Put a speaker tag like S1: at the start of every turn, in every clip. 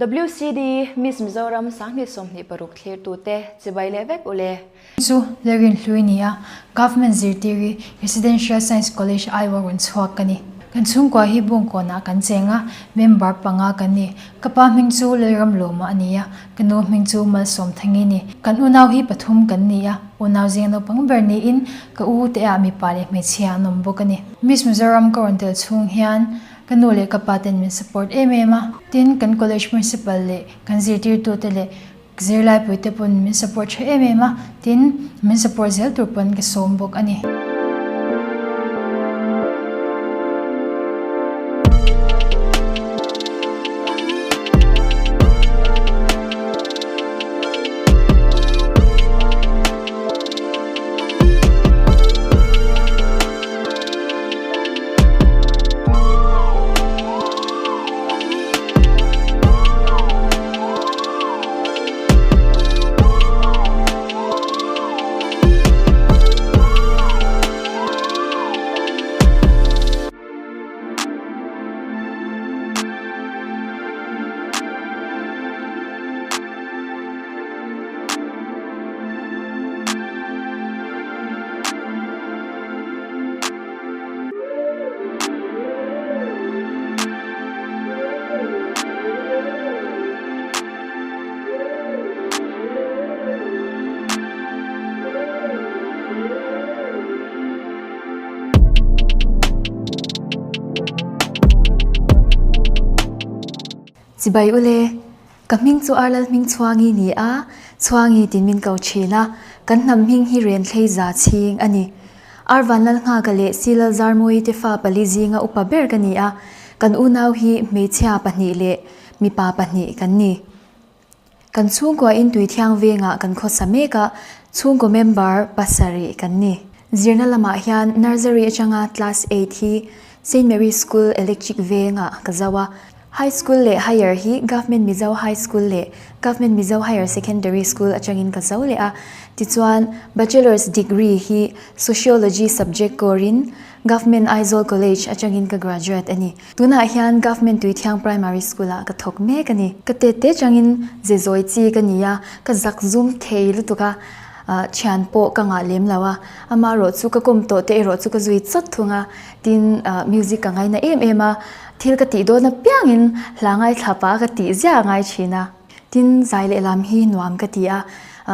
S1: WCD, Miss Mizoram 2026 thlirtute chibai leh vek ule.
S2: Chu Lerin hlui ni a, Government zirtiri Residential Science College Aiwa rawn chhuak ka ni. Kan chhungkua hi Bungkawnah kan cheng a, member panga kan ni. Ka pa hming chu Lalramlawma a ni a, ka nu hming chu Malsawmthangi ni. Kan unau hi pathum kan ni a, unau zing naupang ber niin ka u te ah mipa leh hmeichhia an awm bawk a ni. Miss Mizoram ka rawn tel chhung hian Ka nu leh ka pa ten min support em em a, tin kan college principal leh kan zirtirtute leh zirlaipuite pawn min support tha em em a, tin min support zel tur pawn ka sawm bawk a ni.
S3: Chibai ule, Ka hming chu Arlal hming Chhuangi ni a, Chhuangi tin min ko thin a, kan hnam hming hi Renthlei za chhing a ni. Ar Vanlal Nghaka leh Silal Zarmawii te fa pali zinga upa ber ka ni a, kan unau hi hmeichhia pahnih leh mipa pahnih kan ni. Kan chhungkuain Tuithiang vengah kan khawsa mek a, chhungkaw member pasarih kan ni. Zirna lamah hian Nursery atanga Class eight hi Saint Mary's School Electric vengah ka zo a, High School leh Higher hi Government Mizo High School leh Government Mizo Higher Secondary School atangin ka zo leh a. Tichuan, Bachelor's Degree hi Sociology subject kawrin Government Aizawl College atangin ka graduate a ni. Tunah hian Government Tuithiang Primary School-ah ka thawk mek a ni. Ka tete changin ze zawi chi ka ni a, ka zak zum thei lutuk a, thian pawh ka ngah lem lo a. Amaherawh chu ka kawm tawh te erawh chu ka zui chawt thung a. Tin, music ka ngaina em em a, thil ka tih dawn apiangin hla ngaithla pah ka tih ziah a ngai thin a. Tin, zai leh lam hi nuam ka ti a,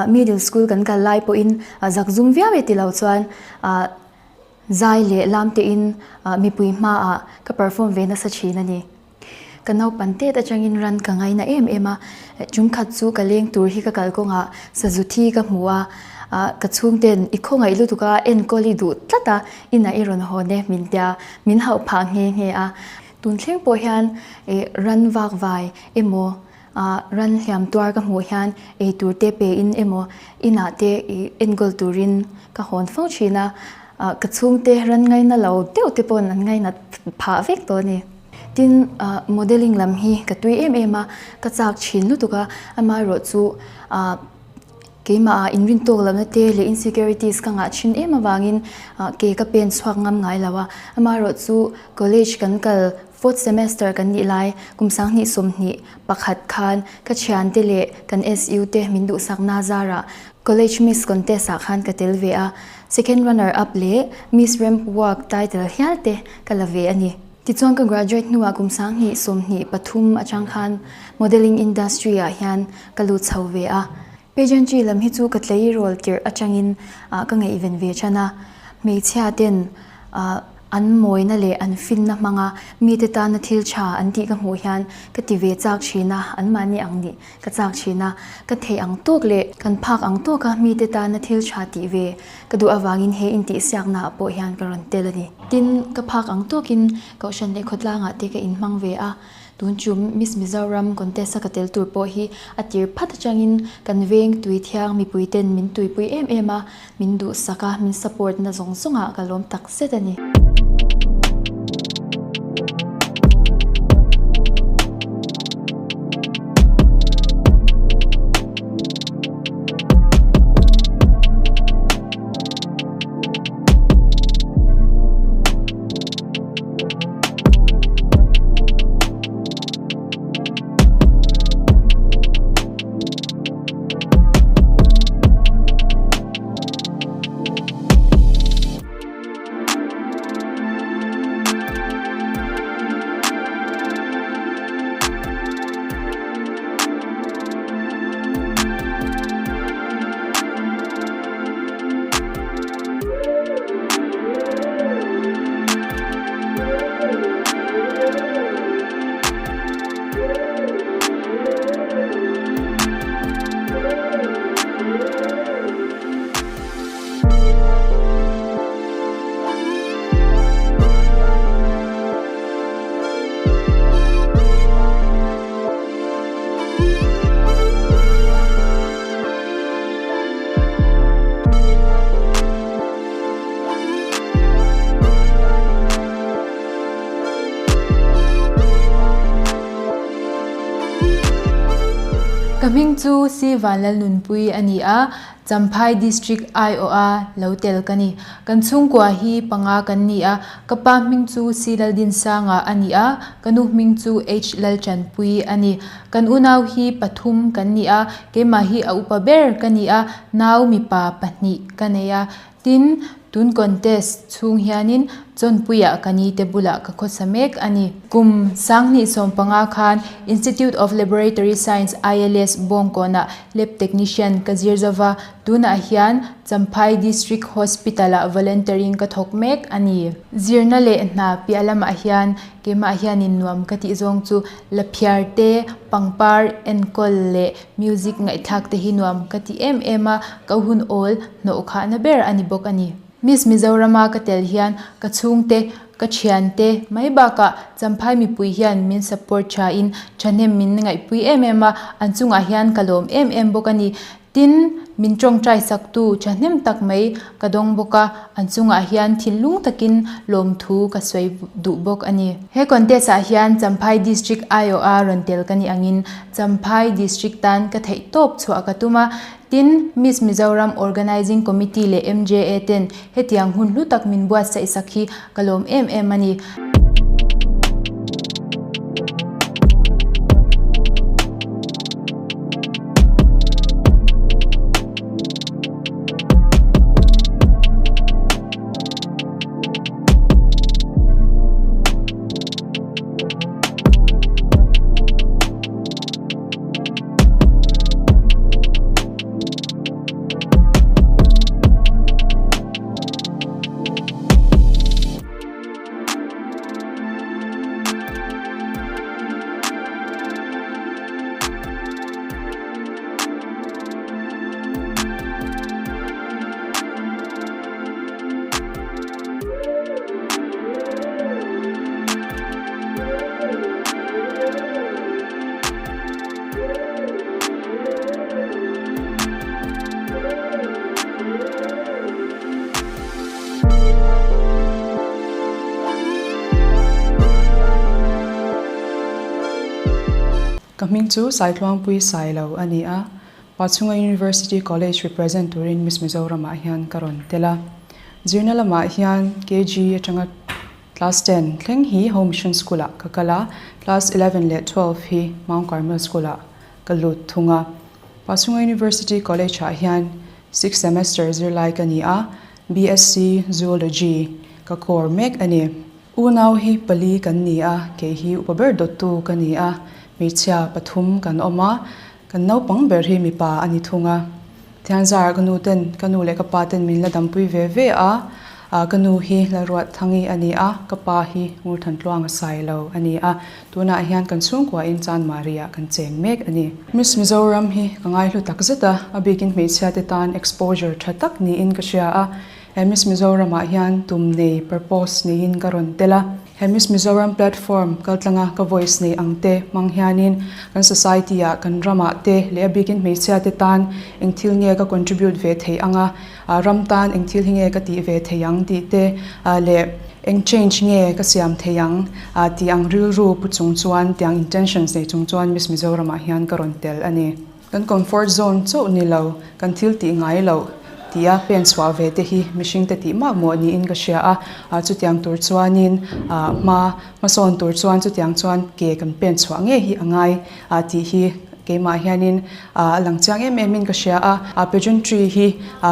S3: middle school kan kal lai pawhin zak zum viau e ti lo chuan zai leh lam tein mipui hmaah ka perform ve nasa thin a ni. Ka naupan tet atangin ran ka ngaina em em a, chungkhat chu ka leng tur hi ka kalkawngah sazu thi ka hmu a, ka chhungten i khawngaih lutuk a enkawl i duh tlat a, inah i rawn hawn e min tia, min hauh phah nghe nghe a. Tun thleng pawh hian ran vak vai emaw ran hliam tuar ka hmuh hian eitur te pe in emaw inah te enkawl turin ka hawn fo thin a, ka chhungte ran ngaina lo deuh te paw'n an ngainat phah vek tawh a ni. Tin, modelling lam hi ka tui em em a, ka chak thin lutuk a, amaherawh chu keimah ah inrin tawk lohna te leh insecurities ka ngah thin em avangin ke ka pen chhuak ngam ngai lo a, amaherawh chu college kan kal fourth semester kan nih lai kum 2021 khan ka thiante leh kan SU te min duhsakna zarah college miss contest ah khan ka tel ve a, second runner up leh miss ramp walk title hial te ka la ve a ni. Tichuan ka graduate hnuah kum 2023 atang khan modelling industry ah hian ka lut chho ve a. Pageantry lam hi chu ka tleirawl tirh atangin ka ngaihven ve than a. Hmeichhia ten an mawina leh an finna hmanga mite tana thil tha an tih ka hmuh hian ka ti ve chak thin a, anmahni ang nih Ka chak thin a, ka theih ang tawk leh kan phak ang tawka mite tana thil tha tih ve ka duh avangin he intihsiakna ah pawh hian ka rawn tel a ni. Tin, ka phak ang tawkin Kohhran leh khawtlangah te ka inhmang ve a, tun chu Miss Mizoram contest a ka tel tur pawh hi a tir phat atangin kan veng tui thiang mipui ten min tuipui em em a, min duhsak a, min support na zawng zawngah ka lawm tak zet a ni.
S2: Ka hming chu Si Vanlalnunpui a ni a, Champhai District aiawha lo tel ka ni. Kan chhungkua hi panga kan ni a, ka pa hming chu Si Laldinsanga a ni a, ka nu hming chu H Lalchanpui a ni. Kan unau hi pathum kan ni a, keimah hi a upa ber ka ni a, nau mipa pahnih ka nei a. Tin, tun contest chhung hianin Chawnpuiah ka ni te bulah ka khawsa mek a ni. Kum 2015 khan Institute of Laboratory Science, ILS, Bawngkawnah Lab Technician ka zir zova, tunah hian Champhai District Hospital-ah volunteering ka thawk mek a ni. Zirna leh hna piah lamah hian keimah hianin nuam ka tih zawng chu laphiar te, pangpar enkawl leh Music ngaihthlak te hi nuam ka ti em em a, ka hun awl hnawh khahna ber a ni bawk a ni. Miss Mizorama ka tel hian ka chhungte, ka thiante mai bakah Champhai mipui hian min support tha in thahnem min ngaihpui em em a, an chungah hian ka lawm em em bawk a ni. Tin, min tawngtai saktu thahnem tak mai ka dawng bawk a, an chungah hian thinlung takin lawmthu ka sawi duh bawk a ni. He contest ah hian Champhai District aiawha rawn tel ka nih angin Champhai District tan ka theih tawp chhuah ka tum a, tin Miss Mizoram Organising Committee leh MJA ten hetiang hun hlu tak min buatsaih sak hi ka lawm em em a ni.
S4: Ka hming chu Saitluangpui Sailo a ni a, Pachhunga University College represent turin Miss Mizoramah hian ka rawn tel a. Zirna lamah hian KG atanga Class ten thleng hi Home Mission School-ah ka kal a, Class 11 leh 12 hi Mount Carmel School-ah ka lut thung a. Pachhunga University College-ah hian sixth semester zirlai ka ni a, BSc Zoology ka core mek a ni. Unau hi pali kan ni a, kei hi upa ber dawttu ka ni a, hmeichhia pathum kan awm a, kan naupang ber hi mipa a ni thung a. Thianzar ka nu ten, ka nu leh ka pa ten min la dampui ve ve a, ka nu hi Lalruathangi a ni a, ka pa hi Ngurthantluanga Sailo a ni a, tunah hian kan chhungkuain Chanmari-ah kan cheng mek a ni. Miss Mizoram hi ka ngaihlu tak zet a, a bikin hmeichhia te tan exposure tha tak niin ka hria a, he Miss Mizoram-ah hian tum nei, purpose, neiin ka rawn tel a. He Miss Mizoram platform kaltlanga ka voice nei ang te hmang hianin kan society ah, kan ramah te leh a bikin hmeichhia te tan eng thil nge ka contribute ve thei ang a, ram tan eng thil hi nge ka tih ve thei ang tih te leh eng change nge ka siam thei ang tih ang rilru pu chung chuan tiang intentions nei chung chuan Miss Mizoram ah hian ka rawn tel a ni. Kan comfort zone chauh ni lo, kan thil tih ngai loh tia pen chhuah ve te hi mihring te tih mak mawh niin ka hria a, chutiang tur chuanin hma hmasawn tur chuan chutiang chuan ke kan pen chhuah ngei hi a ngai tih hi keimah hianin a lang chiang em em in ka hria a, pageantry hi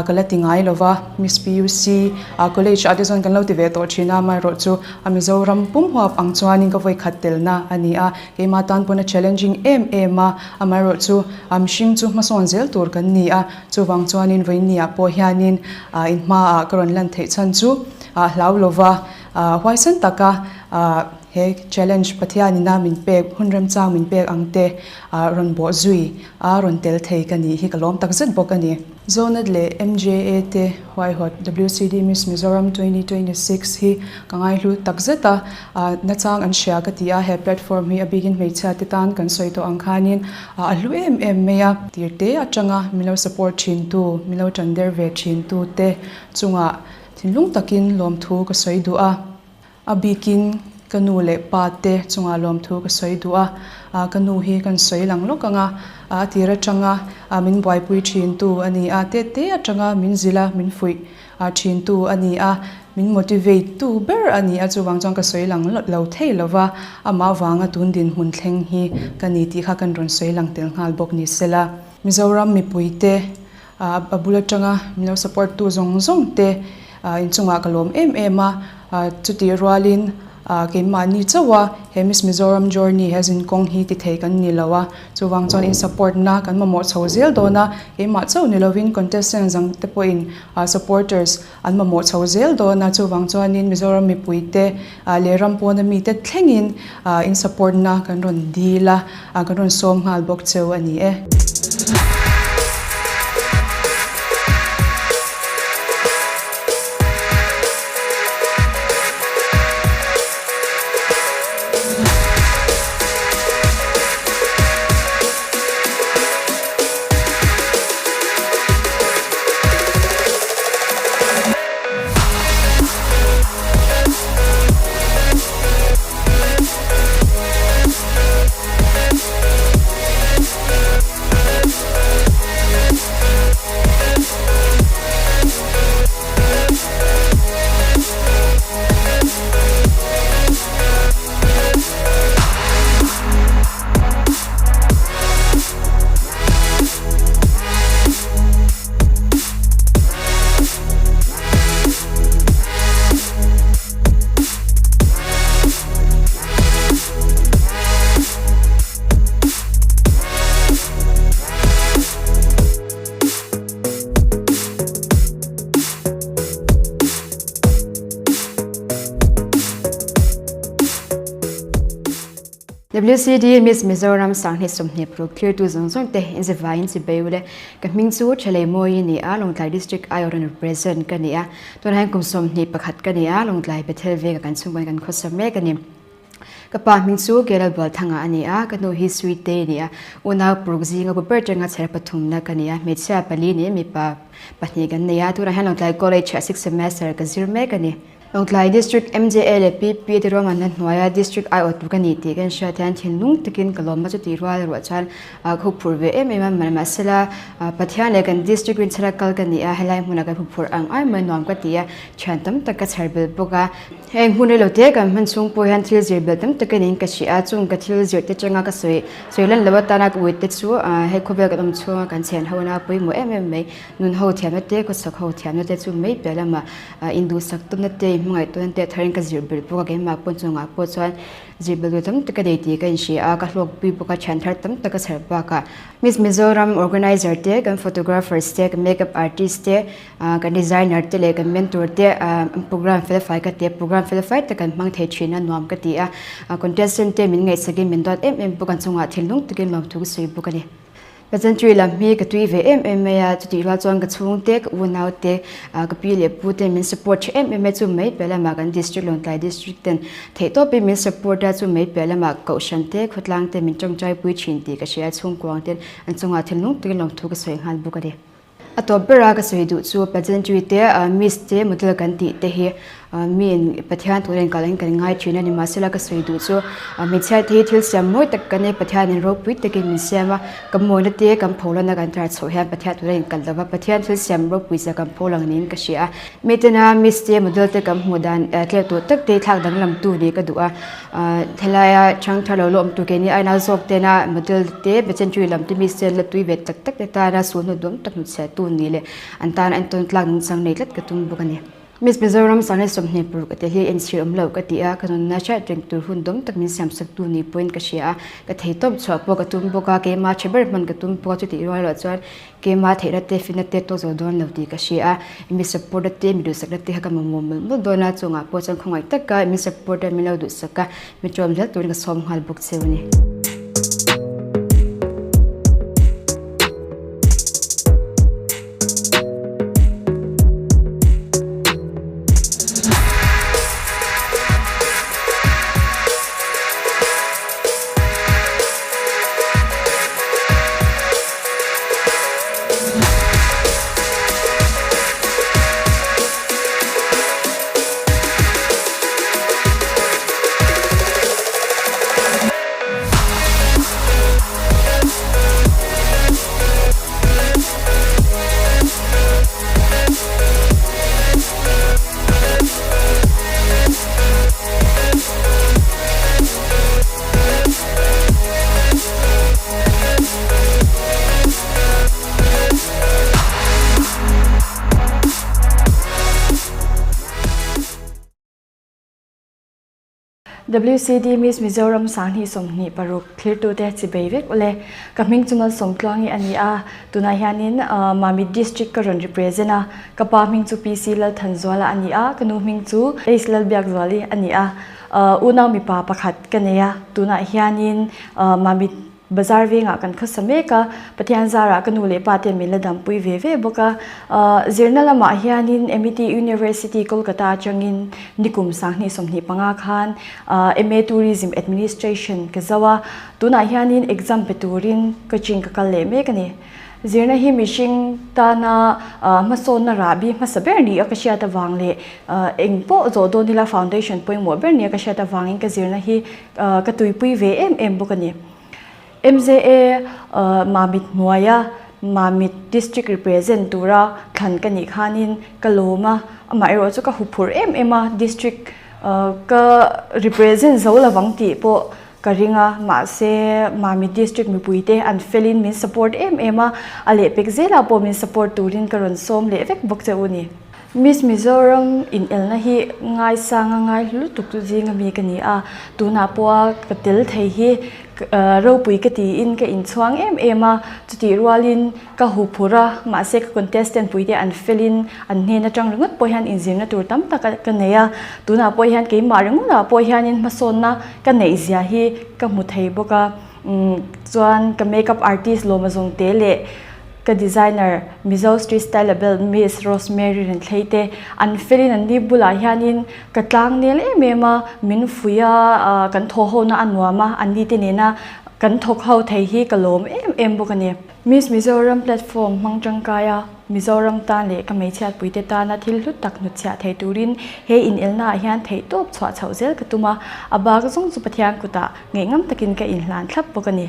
S4: ka la ti ngai lo va, Miss PUC college ah te chuan kan lo ti ve tawh thin a, amaherawhchu a Mizoram pum huap ang chuanin ka vawikhat telna a ni a. Keimah tan pawn a challenging em em a, amaherawhchu mihring chu hmasawn zel tur kan ni a, chuvang chuanin vawiinniah pawh hianin in hmaah ka rawn lan theih chhan chu hlau lova huaisen taka he challenge Pathianina min pek hun remchang min pek ang te rawn bawh zui a rawn tel thei ka nih hi ka lawm takzet bawk a ni. Zonet leh MJA te huaihawt WCD Miss Mizoram 2026 hi ka ngaihlu takzet a, nachang an hria ka ti a, he platform hi a bikin hmeichhia te tan kan sawi tawh ang khanin a hlu em em mai a. Tirte atanga min lo support thintu, min lo tan der ve thintu te chungah thinlung takin lawmthu ka sawi duh a, a bikin. Ka nu leh pa te chungah lawmthu ka sawi duh a, ka nu hi kan sawi lang lawk ang a, a tir atanga min buaipui thintu a ni a, te te atanga min zilh a, min fuih thintu a ni a, min motivate tu ber a ni a, chuvang chuan ka sawi lang lo thei lo va, amah vanga tun dinhmun thleng hi ka ni tih kha kan rawn sawi lang tel nghal bawk ni sela. Mizoram mipuite a bul atanga min lo support tu zawng zawng te inchungah ka lawm em em a, chutih rualin keimahni chauh a he Miss Mizoram journey he zinkawng hi ti thei kan ni lo a, chuvang chuan in support na kan mamawh chho zel dawn a, keimah chauh ni lovin contestant dang te pawhin supporters an mamawh chho zel dawn a, chuvang chuanin Mizoram mipuite leh ram pawna mite thlengin in support na kan rawn dil a, kan rawn sawm nghal bawk cheu a ni e.
S5: WCD Miss Mizoram Sanghni 26 thirtu zawng zawng te inzivaiin chibei ule ka hming chu Thalei Mawi ni a Lawngtlai District aiawh rawn represent ka ni a tunah hian kum 21 ka ni a Lawngtlai Bethel venga kan chhungkaw kan khawsa mek a ni. Ka pa hming chu Gerald Bualthanga a ni a, ka nu hi Sweetei a ni a, unau paruk zinga pu ber tanga chher pathumna ka ni a, hmeichhia pali niin mipa pahnih kan nei a, tunah hian Lawngtlai College ah sixth semester ka zir mek a ni. Lawngtlai District MJA leh PP te ruahmanna hnuaia District aiawhtu ka ni tih ka inhriat hian thinlung takin ka lawm a, chutih rual erawh chuan ka huphurh ve em em a, mahsela Pathian leh kan District rinchhara kal ka ni a, helai hmunah kan huphurh ang ai mai nuam ka ti a, thian tam tak ka chher belh bawk a. Heng hmun rilo te kan hman chhung pawh hian thil zir belh tam tak in ka hria a, chung ka thil zir te atanga ka sawi sawi lan loh atana ka ui te chu hei khawvel kan awm chhunga kan chhen ho na pawimawh em em mai, nun ho thiamna te khawsak ho thiamna te chu mai piah lamah induhsak tawnna te inhmangaih tawnna te tharin ka zir belh bawk a, keimah pawh chungah pawh chuan zir belh tur tam tak ka nei tih ka inhria a, ka hlawkpui bawk a, thian thar tam tak ka chher bakah Miss Mizoram organizer te, kan photographers te, kan makeup artist te, Kan designer te leh kan mentor te program fel fai ka ti a, program fel fai tak kan hmang thei thin a nuam ka ti a, contestant te min ngaihsakin min dawt em em bawk a, chungah thinlung takin lawmthu ka sawi bawk a ni. Pageantry lam hi ka tui ve em em mai a, chutih rual chuan ka chhungte, ka unau te, ka pi leh pu te min support tha em em mai chu mai piah lamah kan district Lawngtlai district ten theihtawpin min support a, chu mai piah lamah kohhran te, khawtlang te min tawngtai pui thin tih ka hria a, chhungkuang ten an chungah thinlung takin lawmthu ka sawi nghal bawk a ni. A tawp bera ka sawi duh chu pageantry te, miss te, model kan tih te hi miin Pathian turin kal in kan ngai thin a ni. Mahsela ka sawi duh chu hmeichhia te hi thil siam mawi tak kan nei, Pathianin ropui takin min siam a, kan mawina te kan pholana kan tar chhoh hian Pathian turin kal lova Pathian thil siam ropui zia kan pho lang niin ka hria a. Mitena miss te, model te kan hmuh dan tleuh tawh tak te thlak danglam tu nih ka duh a. Helaia chang thar lo la awm tur keini aina zawk tena model te pageantry lam te mi sen la tui ve tak tak te tana sulhnu duam tak hnuchhiah tu ni leh an tana entawn tlak nungchang nei tlat ka tum bawk a ni. Miss Mizoram Sanghni 26 ka ti hi enchhir awm lo ka ti a, ka nunna hriat reng tur hun dawm tak min siam sak tu ni pawhin ka hria a, ka thei tawp chhuah pawh ka tum bawk a, keimah tha ber hman ka tum bawk a, chutih rual erawh chuan Keimah theihna te, finna te tawk zo dawn lo tih ka hria a, mi support-a te, mi duhsakna te kha ka mamawh mawlh mawlh dawn a, chungah pawh chuan khawngaih taka mi support-a min lo duhsak a, mi ṭawm zel turin ka sawm nghal bawk cheu a ni.
S6: WCD Miss Mizoram 2026 thlirtute chibei vek ule. Ka hming chu Malsawmtluangi a ni a, tunah hianin Mamit District ka rawn represent a. Ka pa hming chu PC Lalthanzuala a ni a, ka nu hming chu Ace Lalbiakzuali a ni a. Unau mipa pakhat ka nei a, tunah hianin Mamit Bazar vengah kan khawsa mek a, Pathian zarah ka nu leh pa ten min la dampui ve ve bawk a. Zirna lamah hianin Amity University Kolkata atangin nikum 2025 khan MA Tourism Administration ka zo a, tunah hianin exam pe turin coaching ka kal leh mek a ni. Zirna hi mihring tana hmasawnna rahbi hmasa ber ni a ka hriat avang leh eng pawh zawh dawn ila foundation pawimawh ber ni a ka hriat avangin ka zirna hi ka tuipui ve em em bawk a ni. MJA Mamit hnuaia Mamit District represent tura thlan ka nih khanin ka lawm a, amaherawh chu ka huphurh em em a, District ka represent zo lovang tih pawh ka ring a, mahse Mamit District mipuite an felin min support em em a, a lehpek zelah pawh min support turin ka rawn sawm leh vek bawk che u ni. Miss Mizoram inelna hi ngaisanga ngai lutuk chu zinga mi ka ni a, tunah pawha ka tel thei hi ropui ka tiin ka inchhuang em em a, chutih rualin ka huphurh a, mahse ka contestant puite an felin an hnen atang ringawt pawh hian inzirna tur tam tak ka nei a, tunah pawh hian keimah ringawtah pawh hianin hmasawnna ka neih zia hi ka hmu thei bawk a, chuan ka makeup artist lawma zawngte leh Ka designer Mizo Street Style Label Miss Rosemary Renthlei te an felin an ni bulah hianin ka tlang nel em em a, min fuih a, kan thaw ho na a nuam a, an ni te nena kan thawk ho thei hi ka lawm em em bawk a ni. Miss Mizoram platform hmang tangkai a, Mizoram tan leh ka hmeichhiatpui te tana thil hlu tak hnutchhiah thei turin he inelna ah hian theihtawp chhuah chhoh zel ka tum a, a bak zawng chu Pathian kutah Ngaihngam takin ka inhlan thlap bawk a ni.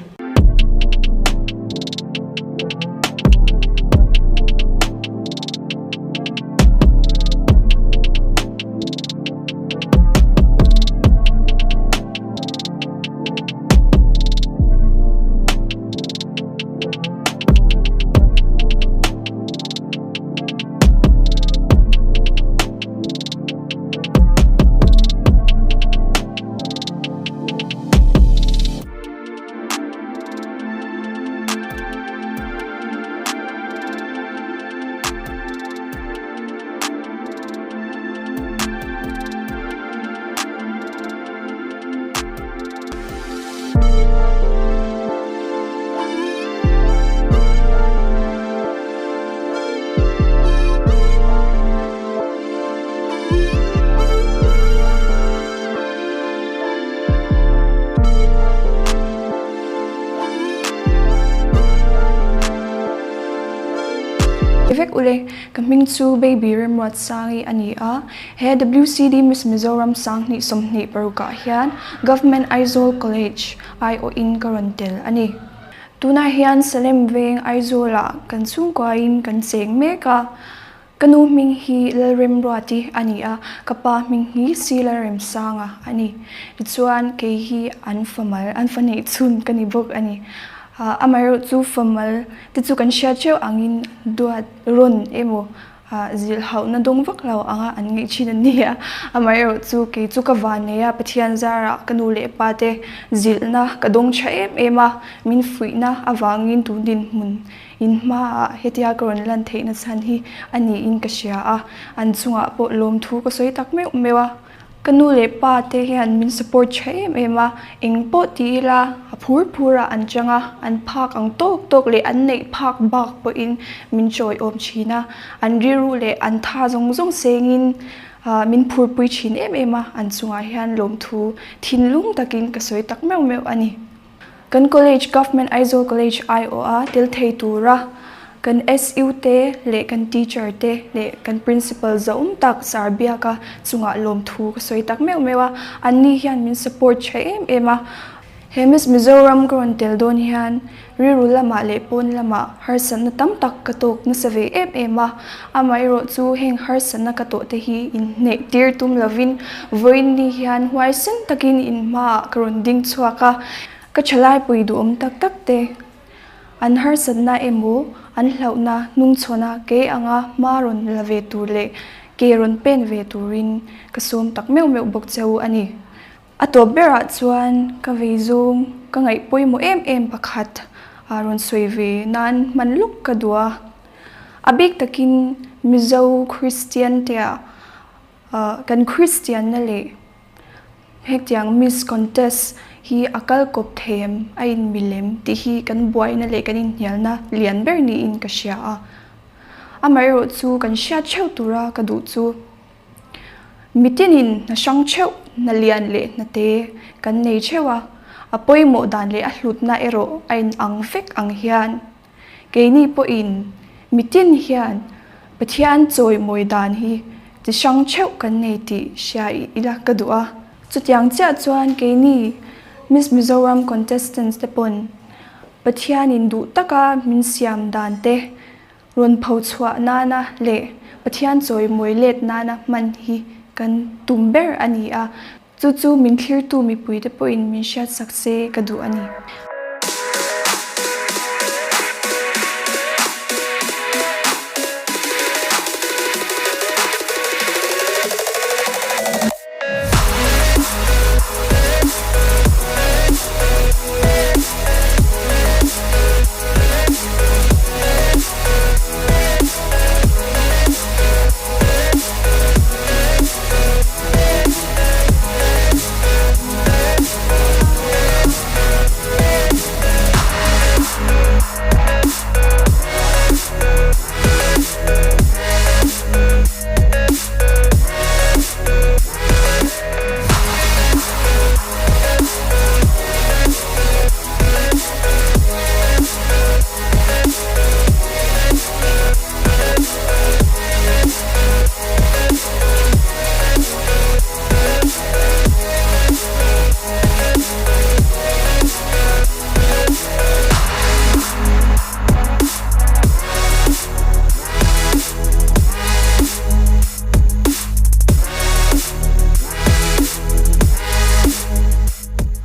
S7: Vek ule, ka hming chu Baby Remruatsangi a ni a, he WCD Miss Mizoram 2026 ah hian Government Aizawl College aiawhin ka rawn tel a ni. Tunah hian Salem Veng Aizawl ah kan chhungkuain kan cheng mek a. Ka nu hming hi Lalremruati a ni a, ka pa hming hi Si Lalremsanga a ni. Tichuan, kei hi an famal, an fa neih chhun ka ni bawk a ni. Amaherawh chu famal te chu kan hriat theuh angin duat rawn emaw zilh hauhna dawng vak lo anga an ngaih thin an ni a. Amaherawh chu kei chu ka van nei a, Pathian zarah ka nu leh pa te zilhna ka dawng tha em em a, min fuihna avangin tun dinhmun In hmaah hetia ka rawn lan theihna chhan hi a niin ka hria a, an chungah pawh lawmthu ka sawi tak meuh meuh a. Ka nu leh pa te hian min support tha em em a, eng pawh ti ila a phur phur ah an chang a, an phak ang tawk tawk leh an neih phak bak pawhin min chawiawm thin a, an rilru leh an tha zawng zawng sengin min phurpui thin em em a, an chungah hian lawmthu thinlung takin ka sawi tak meuh meuh a ni. Kan College, Government Aizawl College aiawha tel thei tura kan SU te leh kan teacher te leh kan Principal zahawm tak Sir Biaka chungah lawmthu ka sawi tak meuh meuh a, anni hian min support tha em em a. He Miss Mizoram ka rawn tel dawn hian rilru lamah leh pawn lamah harsatna tam tak ka tawk nasa ve em em a, amaherawh chu heng harsatna ka tawh te hi inhneh tir tum lovin vawiin ni hian huaisen takin in hmaah ka rawn ding chhuak a, ka thalaipui duhawm tak tak te an harsatna emaw an hlauhna hnungchhawna kei anga hma rawn la ve tur leh ke rawn pen ve turin ka sawm tak meuh meuh bawk che u a ni. A tawp berah chuan ka vei zawng ka ngaih pawimawh em em pakhat a rawn sawi ve nan hman lawk ka duh a. A bik takin Mizo Kristian te ah kan Kristianna leh hetiang Miss Contest hi a kal kawp thei em, a inmilem tih hi kan buaina leh kan inhnialna lian ber niin ka hria a. Amaherawh chu kan hriat theuh tura ka duh chu mitinin hna hrang theuh, hna lian leh hna te kan nei theuh a, a pawimawh dan leh a hlutna erawh a inang vek ang hian Keini pawhin mitin hian Pathian chawimawi dan hi chi hrang theuh kan nei tih hria ila ka duh a. Chutiang chiah chuan keini Miss Mizoram contestants te pawn Pathianin duh taka min siam dan te rawn pho chhuah nana leh Pathian chawimawi let nana hman hi kan tum ber a ni a. Chu chu min thlirtu mipuite pawhin min hriatsak se ka duh a ni.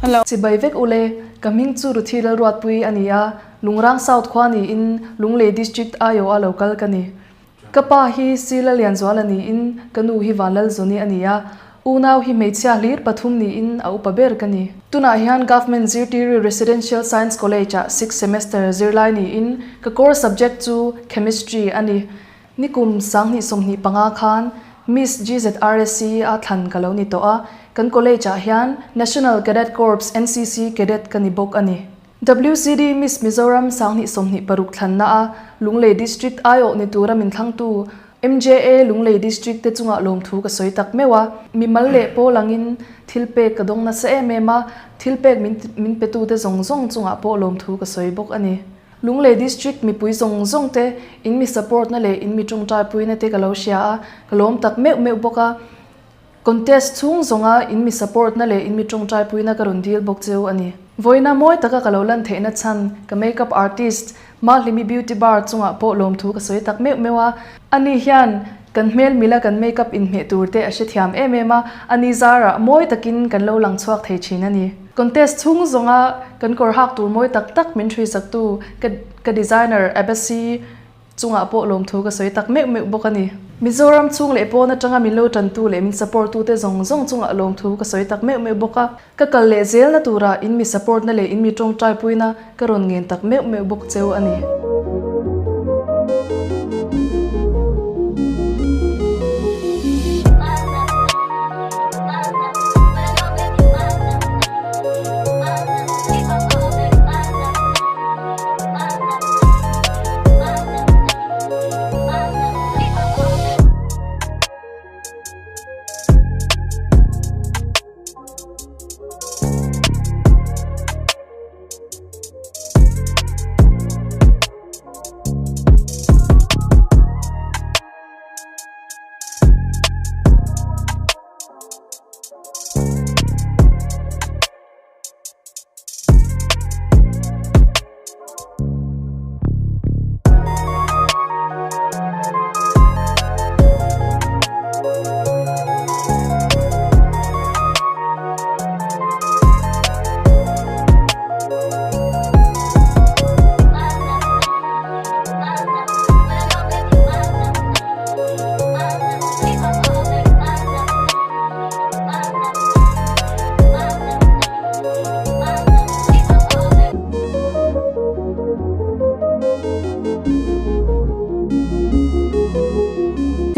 S8: Hello. Chibai vek ule, ka hming chu Ruthi Lalruatpui a ni a, Lungrang South khua niin Lunglei District aiawha lo kal ka ni. Ka pa hi Sila Lianzuala niin ka nu hi Vanlalzawni a ni a, unau hi hmeichhia hlir pathum niin a upa ber ka ni. Tunah hian Government Zirtiri Residential Science College-ah sixth semester zirlai niin ka core subject chu Chemistry a ni. Nikum 2025 khan Miss GZRSC a thlan ka lo ni tawh a, kan college-ah hian National Cadet Corps, NCC, cadet ka ni bawk a ni. WCD Miss Mizoram 2026 thlanna a Lunglei District aiawh ni tura min thlangtu MJA Lunglei District te chungah lawmthu ka sawi tak meuh a. Mimal leh pawl angin thil pek ka dawng nasa em em a, thil pek min min petute zawng zawng chungah pawh lawmthu ka sawi bawk a ni. Lunglei District mipui zawng zawng te in mi support na leh in mi tawngtaipuina te ka lo hria a, ka lawm tak meuh meuh bawk a. Contest chhung zawnga in mi support na leh in mi tawngtai puina ka rawn dil bawk cheu a ni. Vawiina mawi taka ka lo lan theihna chhan ka makeup artist Mahlimi Beauty Bar chungah pawh lawmthu ka sawi tak meuh meuh a. Ani hian kan hmel mila kan makeup inhmeh tur te a hrethiam em em a, ani zarah mawi takin kan lo lang chhuak thei thin a ni. Contest chhung zawnga kan kawr hak tur mawi tak tak min hruisaktu ka ka designer Abasi Chungah pawh lawmthu ka sawi tak meuh meuh bawk a ni. Mizoram chhung leh pawn atanga min lo tantu leh min support tute zawng zawng chungah lawmthu ka sawi tak meuh meuh bawk a. Ka kal leh zelna turah in mi support na leh in mi tawngtai puina ka rawn ngen tak meuh meuh bawk cheu a ni.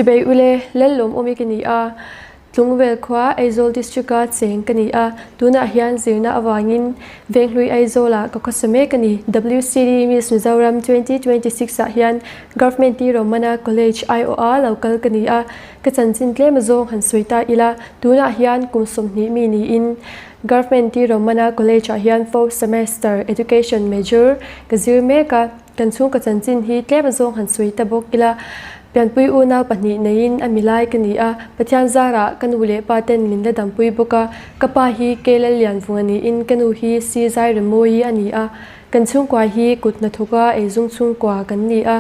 S9: Chibai ule, Lallawm awmi ka ni a, Tlungvel khua Aizawl District-a cheng ka ni a, tunah hian zirna avangin Venghlui Aizawl-ah ka khawsa mek a ni. WCD Miss Mizoram 2026 ah hian Government T Romana College aiawha lo kal ka ni a, ka chanchin tlem azawng han sawi ta ila, tunah hian kum 20 mi niin Government T Romana College-ah hian fourth semester Education major ka zir mek a. Kan chhungkaw chanchin hi tlem azawng han sawi ta bawk ila, pianpui unau pahnih neiin a milai ka ni a, Pathian zarah ka nu leh pa ten min la dampui bawk a, ka pa hi Keilal Lianvunga niin ka nu hi Si Zai Remawi a ni a, kan chhungkua hi kut hnathawka eizung chhungkua kan ni a,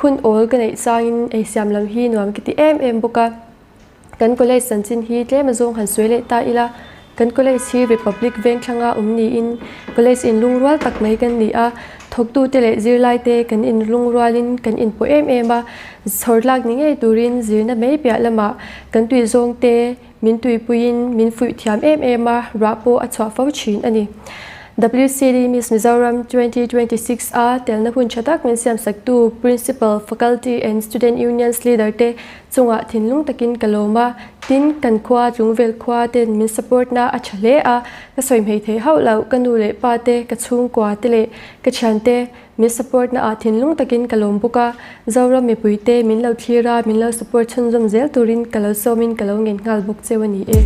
S9: hun awl ka neih changin eisiam lam hi nuam ka ti em em bawk a. Kan college chanchin hi tlem azawng han sawi leh ta ila, kan college hi Republic veng thlanga awm niin college inlungrual tak mai kan ni a, thawktute leh zirlaite kan inlungrualin kan inpawh em em a, chhawr tlak ni ngei turin zirna mai piah lamah kan tui zawngte min tuipuiin min fuih thiam em em a, ruah pawh a chhuah fo thin a ni. WCD Miss Mizoram 2026 a telna hun tha tak min siamsaktu Principal, Faculty and Student Unions leader te Chungah thinlung takin ka lawm a, tin kan khua Tlungvel khua ten min support na a tha hle a, ka sawi hmei thei hauh loh ka nu leh pa te, ka chhungkua te leh ka thian te min support na ah thinlung takin ka lawm bawk a, Zoram mipui te min lo thlir a, min lo support chhunzawm zel turin ka lo sawmin ka lo ngen nghal bawk cheu a ni e.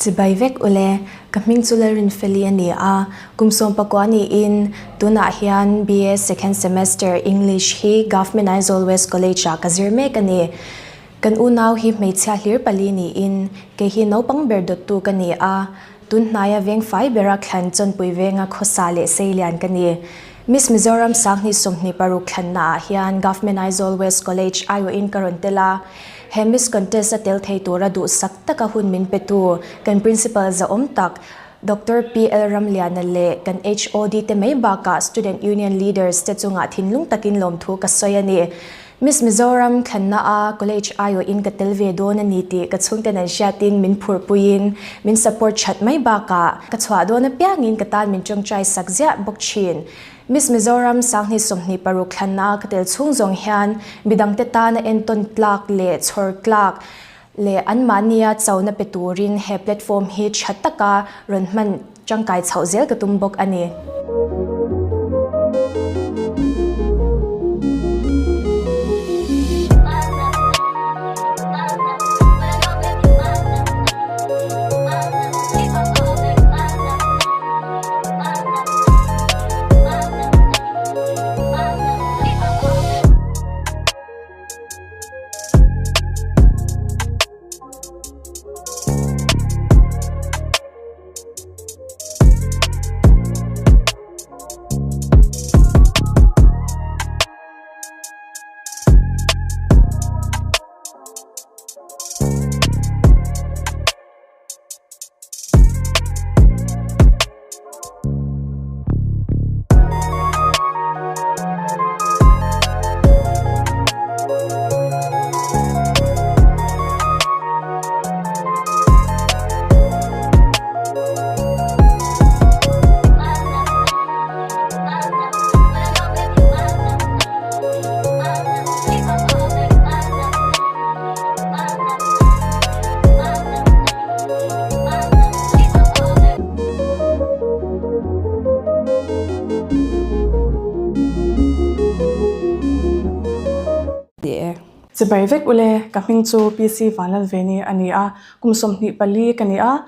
S10: Chibai vek ule, ka hming chu Lalrinfeli a ni a, kum 19 niin tunah hian BA second semester English hi Government Aizawl West College ah ka zir mek a ni. Kan unau hi hmeichhia hlir pali niin kei hi naupang ber dawttu ka ni a, tun hnaia veng fai bera thlan chawnpui venga khawsa leh seilian ka ni. Miss Mizoram 2026 thlanna ah hian Government Aizawl West College aiawhin ka rawn tel a, he Miss Contest a tel thei tura duhsak taka hun min petu kan Principal zahawm tak Doctor PL Ramliana leh kan HOD te mai bakah Student Union Leaders te chungah thinlung takin lawmthu ka sawi a ni. Miss Mizoram thlanna a college aiawhin ka tel ve dawn a ni tih ka chhungten an hriatin min phurhpuiin min support that mai bakah ka chhuah dawn apiangin ka tan min tawngtai sak ziah bawk thin. Miss Mizoram 2026 thlanna a ka tel chhung zawng hian midangte tana entawn tlak leh chhawr tlak leh anmahnia chona pe turin he platform hi tha taka rawn hman tangkai chhoh zel ka tum bawk a ni.
S4: Chibai vek ule, ka hming chu PC Vanlalveni a ni a, kum 24 ka ni a,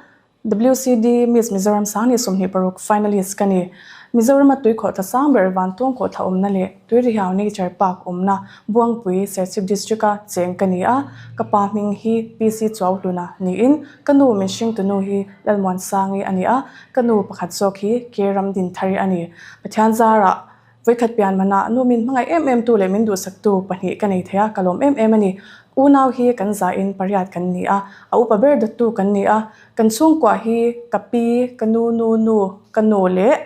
S4: WCD Miss Mizoram 2026 finalist ka ni. Mizorama tuikhawhthla sang ber Vantawng khawhthla awmna leh Tuirihiau Nature Park awmna Buangpui, Serchhip District-a cheng ka ni a. Ka pa hming hi PC Chuauhluna niin ka nu min hringtunu hi Lalmuansangi a ni a, ka nu pakhat zawk hi Ke Ramdinthari a ni. Pathian zarah Vawikhat pian manah nu min hmangaih em em tu leh min duhsaktu pahnih ka nei thei a, ka lawm em em a ni. Unau hi kan zahin pariat kan ni a, a upa ber dawttu kan ni a. Kan chhungkua hi ka pi, ka nu nu nu, ka nu leh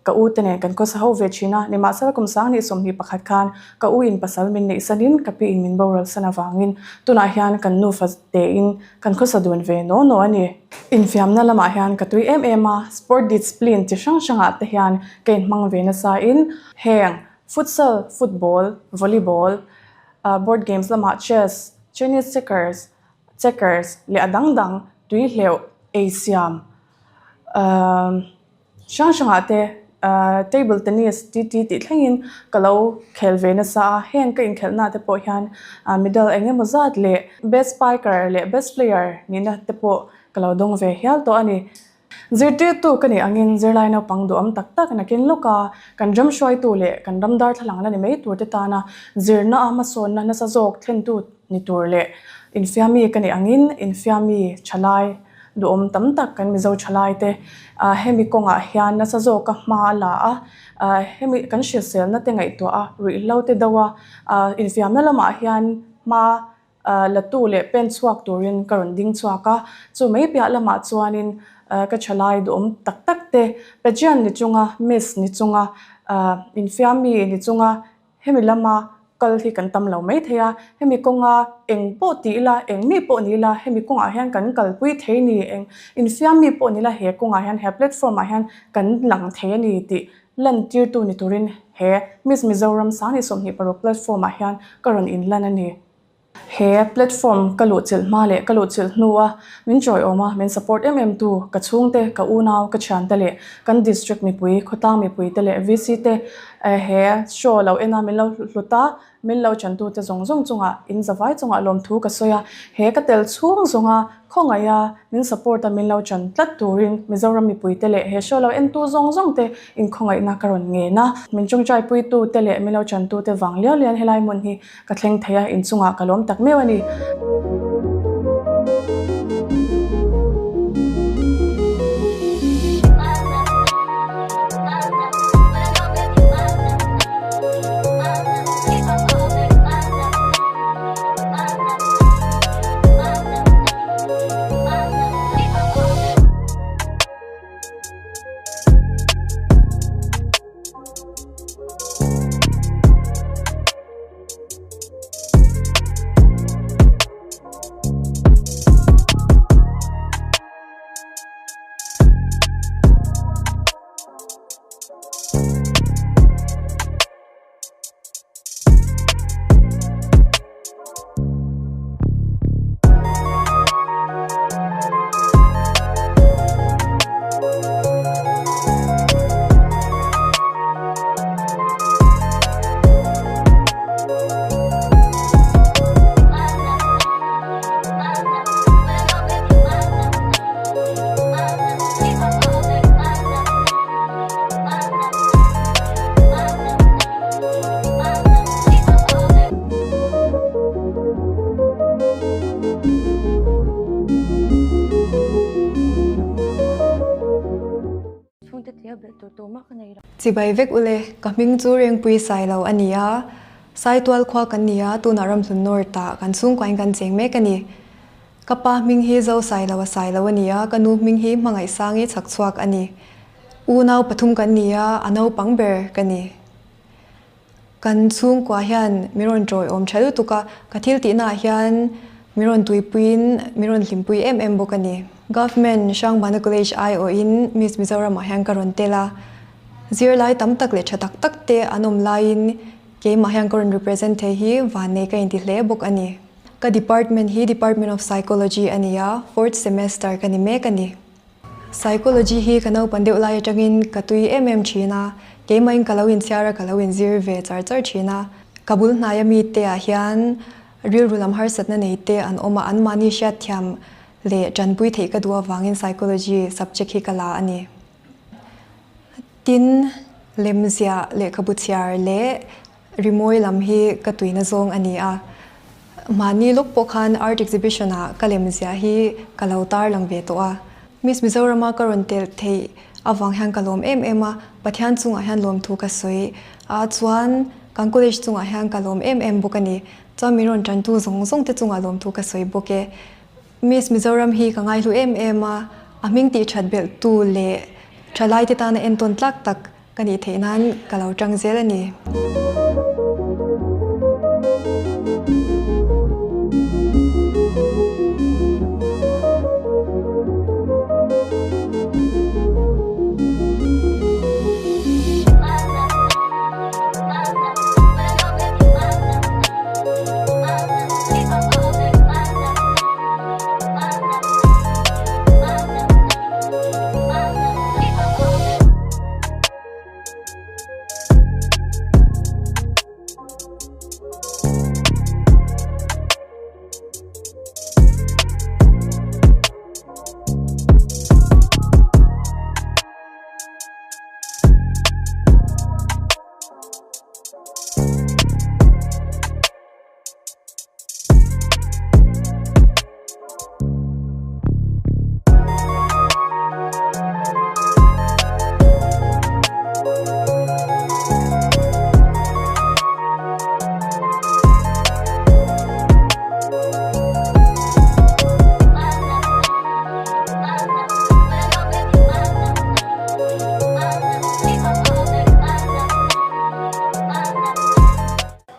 S4: ka u te nen kan khawsa ho ve thin a. Nimahsela kum 2021 khan ka u in pasal min neih sanin ka pi in min boral san avangin tunah hian kan nufa tein kan khawsa dun ve naw naw a ni. Infiamna lamah hian ka tui em em a, sport discipline chi hrang hrangah te hian ka inhmang ve nasa in heng futsal, football, volleyball, board games lamah chess, Chinese checkers, checkers leh a dang dang tui hleuh ei siam hrang hrangah te table tennis TT tih thlengin ka lo khel ve nasa a, heng ka inkhelhna te pawh hian medal eng emaw zat leh best spiker leh best player nihna te pawh ka lo dawng ve hial tawh a ni. Zirtirtu ka nih angin zirlai naupang duhawm tak tak nakin lawk a, kan ram hruaitu leh kan ram darthlalang la ni mai tur te tana zirna a hmasawnna nasa zawk thlentu ni tur leh infiami ka nih angin infiami thalai duhawm tam tak kan Mizo thalai te hemi kawngah hian nasa zawka hma a la a, hemi kan hriselna te ngaihtuah a, ruihhlo te do a, infiamna lamah hian hma latu leh pen chhuak turin ka rawn ding chhuak a, chu mai piah lamah chuanin ka thalai duhawm tak tak te pageant ni chunga miss ni chunga infiammi ni chunga hemi lama kal hi kan tam lo mai thei a, hemi kawnga eng pawh ti ila eng mi pawh ni ila hemi kawngah hian kan kalpui thei ni eng infiammi pawh ni ila he kawngah hian he platform ah hian kan lang thei a ni tih lantirtu ni turin he Miss Mizoram 2026 platform ah hian ka rawn inlan a ni. He platform ka luhchilh hma leh ka luhchilh hnua min chawiawm a, min support em em tu ka chhungte, ka unau, ka thiante leh kan district mipui, khawtlang mipuite leh VC te he show lo en a min lo hlut a, min lo chantute zawng zawng chungah in zavai chungah lawmthu ka sawi a. He ka tel chhung zawnga Khawngaih a, min support a min lo chan tlat turin Mizoram mipuite leh he show lo entu zawng zawng te inkhawngaihna ka rawn ngen a. Min tawngtaipuitu te leh min lo chantu te vang liau lian helai hmun hi ka thleng thei a, inchungah ka lawm tak meuh a ni.
S11: Chibai vek ule, ka hming chu Rengpui Sailo a ni a, Saitual khua kan ni a, tunah Ramhlun North ah kan chhungkuain kan cheng mek a ni. Ka pa hming hi Zo Sailo a Sailo a ni a, ka nu hming hi Hmangaihsangi chhakchhuak a ni. Unau pathum kan ni a, a naupang ber ka ni. Kan chhungkua hian min rawn tawiawm tha lutuk a, ka thil tihnaah hian min rawn tuipuiin min rawn hlimpui em em bawk a ni. Government Hrangbana College aiawhin Miss Mizoramah hian ka rawn tel a, zirlai tam tak leh tha tak tak te an awm laiin keimah hian ka rawn represent thei hi vannei ka inti hle bawk a ni. Ka department hi Department of Psychology a ni a, fourth semester ka ni mek a ni. Psychology hi ka naupan deuh lai atangin ka tui em em thin a, keimahin ka lo inchhiar a, ka lo inzir ve char char thin a. Ka bul hnaia mite ah hian Rilru lam harsatna nei te an awm a, anmahni hriatthiam leh tanpui theih ka duh avangin Psychology subject hi ka la a ni. Tin, lemziah, lehkhabu chhiar leh rimawi lam hi ka tuina zawng a ni a. Mahni lawk pawh khan Art Exhibition ah ka lemziah hi ka lo tarlang ve tawh a. Miss Mizorama ka rawn telh theih avang hian ka lawm em em a, Pathian chungah hian lawmthu ka sawi a, chuan kan college chungah hian ka lawm em em bawk a ni. Chuan min rawn tantu zawng zawng te chungah lawmthu ka sawi bawk e. Miss Mizoram hi ka ngaihlu em em a, a hming tih that belh tu leh thalai te tana entawn tlak tak ka nih theih nan ka lo tang zel a ni.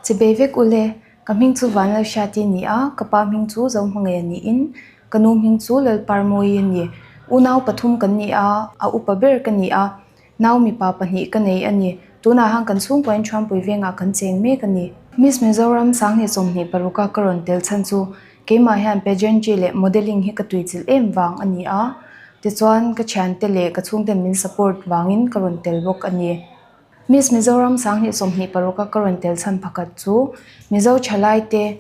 S12: Chibei vek ule, ka hming chu Vanlalhriati a ni a, ka pa hming chu Zohmangei a niin ka nu hming chu Lalparmawi a ni. Unau pathum kan ni a, a upa ber ka ni a, nau mipa pahnih ka nei a ni. Tunah han kan chhungkuain Thuampui vengah kan cheng mek a ni. Miss Mizoram 2026 a ka rawn tel chhan chu Keimah hian pageantry leh modelling hi ka tuichilh em vang a ni a, tichuan ka thiante leh ka chhungten min support vangin ka rawn tel bawk a ni. Miss Mizoram 2026 a ka rawn tel chhan pakhat chu Mizo thalai te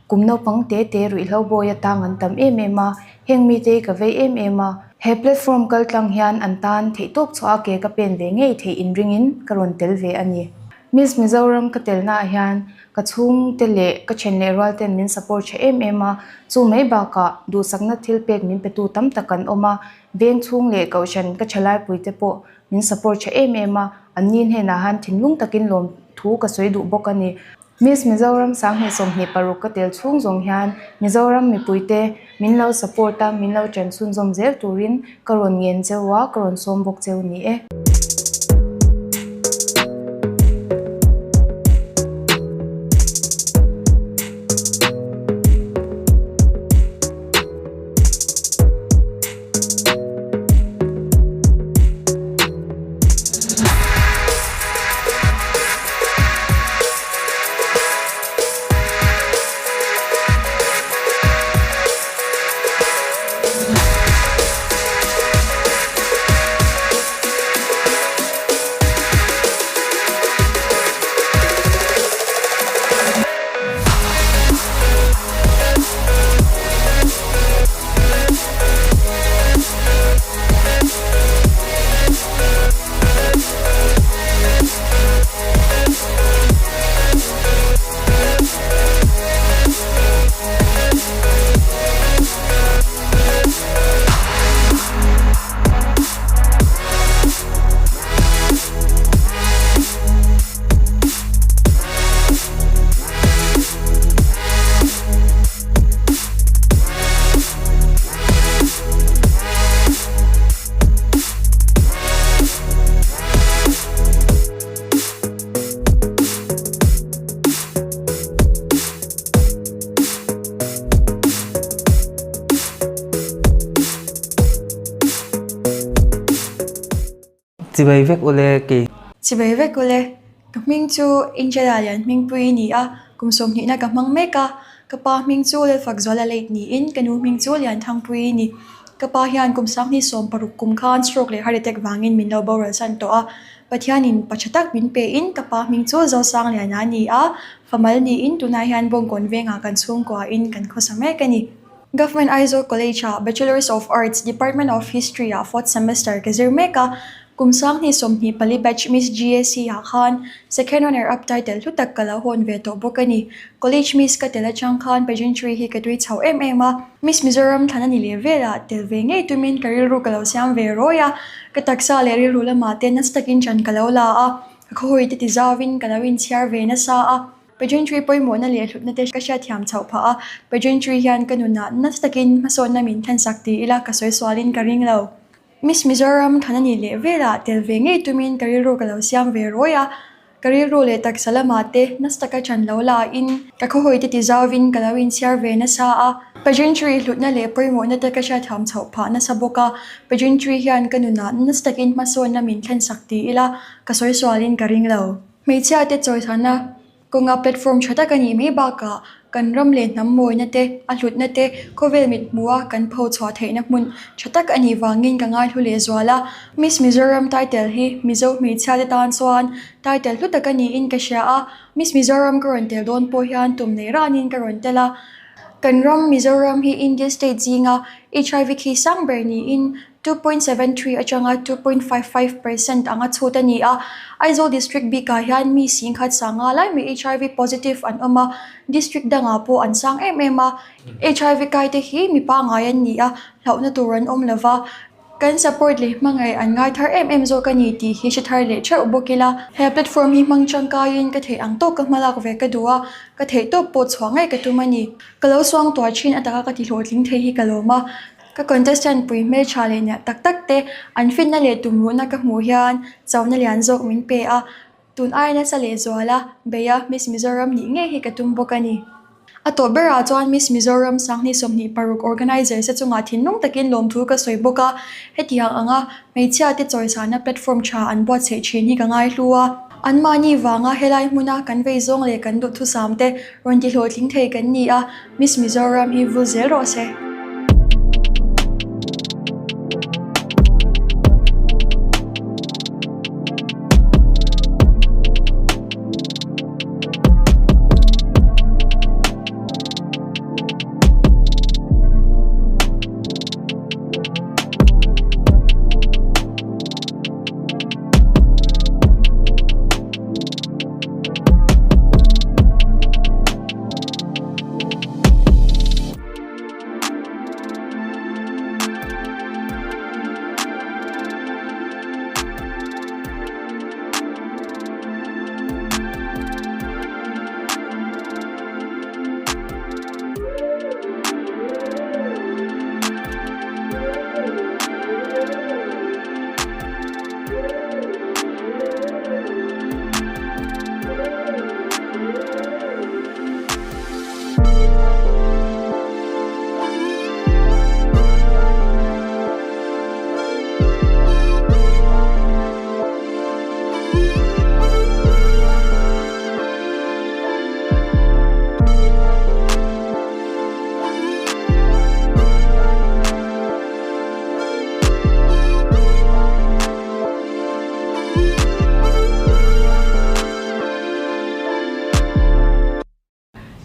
S12: kum naupang te te ruihhlo bawi atang an tam em em a, heng mite hi ka vei em em a. He platform kal tlang hian an tan theihtawp chhuah a ke ka pen ve ngei theih inringin ka rawn tel ve a ni. Miss Mizoram ka telnaah hian ka chhungte leh ka then leh rual ten min support tha em em a, chu mai bakah duhsakna thil pek min petu tam tak an awm a, veng chhung leh kohhran ka thalaipui te pawh min support tha em em a, an ni hnenah han thinlung takin lawmthu ka sawi duh bawk a ni. Miss Mizoram 2026 ka tel chhung zawng hian Mizoram mipuite min lo support a, min lo ṭan chhunzawm zel turin ka rawn ngen cheu a, ka rawn sawm bawk cheu ni e.
S13: Chibai vek ule kei.
S14: Chibai vek ule. Ka hming chu Angela Lian Hmingpui ni a, kum sawmhnihna ka hmang mek a. Ka pa hming chu Lalfakzuala Late niin ka nu hming chu Lianthangpui ni. Ka pa hian kum 2016 kum khan stroke leh heart attack vangin min lo boral san tawh a. Pathianin pa tha tak min pein ka pa hming chu Zosangliana a ni a, famal niin tunah hian Bawngkawn vengah kan chhungkuain kan khawsa mek a ni. Government Aizawl College-ah Bachelors of Arts, Department of History-ah fourth semester ka zir mek a, kum 2024 batch Miss GAC-ah khan second runner up title hlu tak ka lo hawn ve tawh bawk a ni. College Miss ka tel atang khan pageantry hi ka tui chho em em a, Miss Mizoram thlan a ni leh velah tel ve ngei tumin ka rilru ka lo siam ve rawi a, ka taksa leh rilru lamah te nasa takin ṭan ka lo la a, ka khawhawi te ti zauvin ka lo inchhiar ve nasa a. Pageantry pawimawhna leh hlutna te ka hriatthiam chhoh phah a, pageantry hian ka nunah nasa takin hmasawnna min thlensak ti ila ka sawi sualin ka ring lo. Miss Mizoram thlan a nih leh velah tel ve ngei tumin ka rilru ka lo siam ve rawi a, ka rilru leh taksa lamah te nasa taka ṭan lo lain ka khawhawi te ti zauvin ka lo inchhiar ve nasa a. Pageantry hlutna leh pawimawhna te ka hriatthiam chhoh phah nasa bawk a, pageantry hian ka nunah nasa takin hmasawnna min thlensak ti ila ka sawi sualin ka ring lo. Hmeichhia te chawisana kawnga platform tha tak a nih mai bakah kan ram leh hnam mawina te, a hlutna te khawvel mit hmuha kan pho chhuah theihna hmun tha tak a nih vangin ka ngaihlu leh zual a. Miss Mizoram title hi Mizo hmeichhia te tan chuan title hlu tak a niin ka hria a, Miss Mizoram ka rawn tel dawn pawh hian tum nei ranin ka rawn tel a. Kan ram Mizoram hi India state zinga HIV khi sang ber niin 2.73 atanga 2.55% anga chhut a ni a. Aizawl District bikah hian mi singkhat sanga lai mai HIV positive an awm a, district dangah pawh an sang em em a. HIV kaite hi mi pangngai an ni a, hlauhna tur an awm lova, kan support leh hmangaih an ngai thar em em zawk a ni tih hi hre thar leh theuh bawk ila. He platform hi hmang tangkaiin ka theih ang tawk ka hmalak ve ka duh a, ka theih tawp pawh chhuah ngei ka tum a ni. Ka lo suang tuah thin ataka ka tihlawhtling thei hi ka lawm a. Ka contestant pui hmeltha leh niah tak tak te an finna leh tumruhna ka hmuh hian chona lian zawk min pe a, tun aia nasa leh zuala beia Miss Mizoram nih ngei hi ka tum bawk a ni. A tawh berah chuan Miss Mizoram 2026 organizers te chungah thinlung takin lawmthu ka sawi bawk a, hetiang anga hmeichhia te chawisana platform tha an buatsaih thin hi ka ngaihlu a. Anmahni vanga helai hmuna kan vei zawng leh kan duhthusam te rawn ti hlawhtling thei kan ni a, Miss Mizoram hi vul zel rawh se.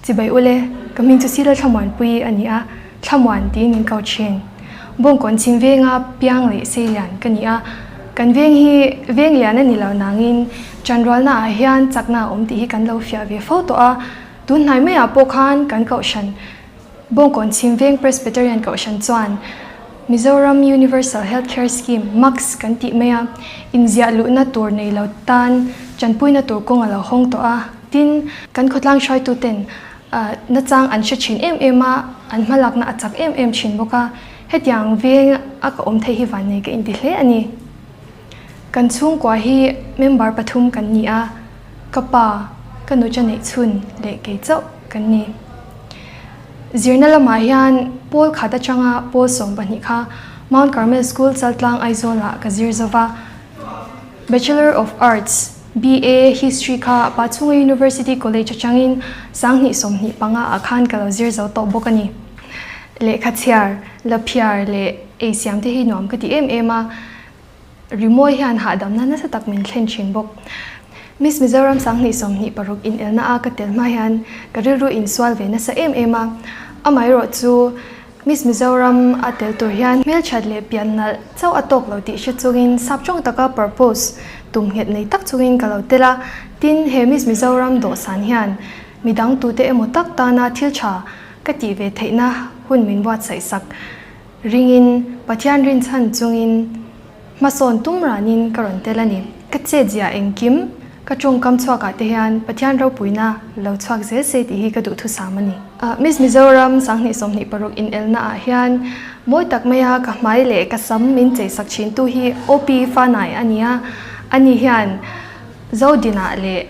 S7: Chibai ule, ka hming chu Sila Thlamuanpui a ni a, Thlamuan tiin min ko thin. Bawngkawn chhim venga piang leh seilian ka ni a, kan veng hi veng lian a ni lo nangin chanrualna ah hian chakna a awm tih hi kan lo fiah ve fo tawh a, tun hnai maiah pawh khan kan kohhran Bawngkawn chhim veng Presbyterian kohhran chuan Mizoram Universal Health Care Scheme, MUCS, kan tih mai a, inziah luhna tur nei lo tan tanpuina tur kawng a lo hawng tawh a. Tin, kan khawtlang hruaituten nachang an hre thin em em a, an hmalakna a chak em em thin bawk a. Hetiang veng a ka awm thei hi vannei ka inti hle a ni. Kan chhungkua hi member pathum kan ni a, ka pa, ka nucha neih chhun leh kei chauh kan ni. Zirna lamah hian pawl khat atanga pawl 12 kha Mount Carmel School Chaltlang Aizawlah ka zir zo va. Bachelor of Arts, BA, History kha Pachhunga University College atangin 2025 ah khan ka lo zir zo tawh bawk a ni.
S2: Lehkha chhiar, la phiar leh ei siam te hi nuam ka ti em em a, rimawi hian hahdamna nasa tak min thlen thin bawk. Miss Mizoram 2026 inelna a ka tel hma hian ka rilru insual ve nasa em em a, amaherawh chu Miss Mizoram a tel tur hian hmelthat leh pian nalh chauh a tawk lo tih hre chungin sap tawng taka purpose tum nghet nei tak chungin ka lo tel a, tin he Miss Mizoram dawhsan hian midang tute emaw tak tana thil tha ka tih ve theihna hun min buatsaih sak ringin Pathian rinchhan chungin hmasawn tum ranin ka rawn tel a ni. Ka chetzia engkim ka tawngkam chhuakah te hian Pathian ropuina lo chhuak zel se tih hi ka duhthusam a ni. Miss Mizoram 2026 inelna ah hian mawi tak maia ka hmai leh ka sam min cheisak thintu hi OP Fanai a ni a, ani hian Zodinah leh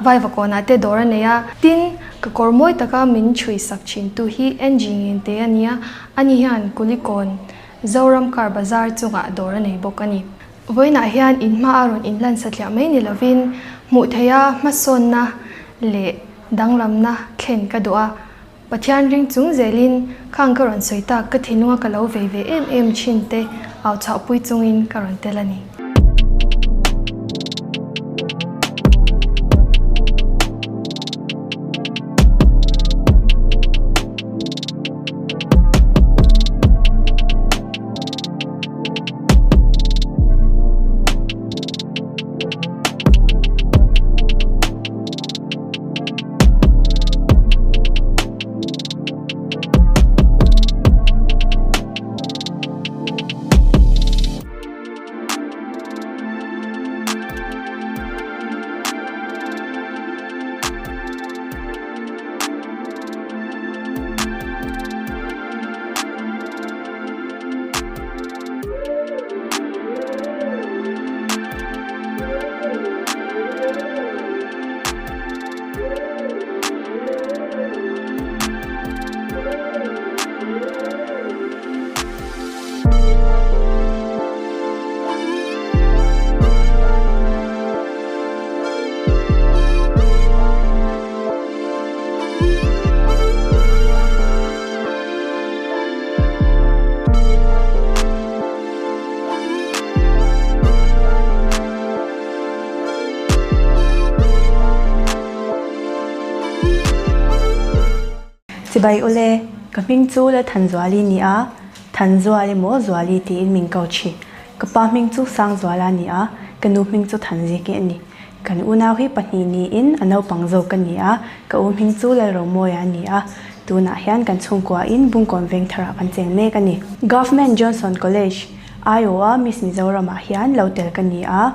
S2: Vaivakawnah te dawr a nei a. Tin, ka kawr mawi taka min chhui sak thintu hi Angie Ngente a ni a, ani hian Kulikawn Zoram Car Bazar chungah dawr a nei bawk a ni. Vawiinah hian in hma a rawn inlan satliah mai ni lovin hmuh theiha hmasawnna leh danglamna thlen ka duh a, Pathian ring chung zelin khang ka rawn sawi tak ka thinlunga ka lo vei ve em em thin te au chhuahpui chungin ka rawn tel a ni.
S13: Chibai ule, ka hming chu la Thanzuali ni a, Thanzual emaw Zuali tiin min ko thin. Ka pa hming chu Sangzuala ni a, ka nu hming chu Thanziki a ni. Kan unau hi pahnih niin a naupang zawk ka ni a, ka u hming chu Lalromawia a ni a. Tunah hian kan chhungkuain Bungkawn Vengtharah kan cheng mek a ni. Government Johnson College, Iowa Miss Mizoramah hian lo tel ka ni a.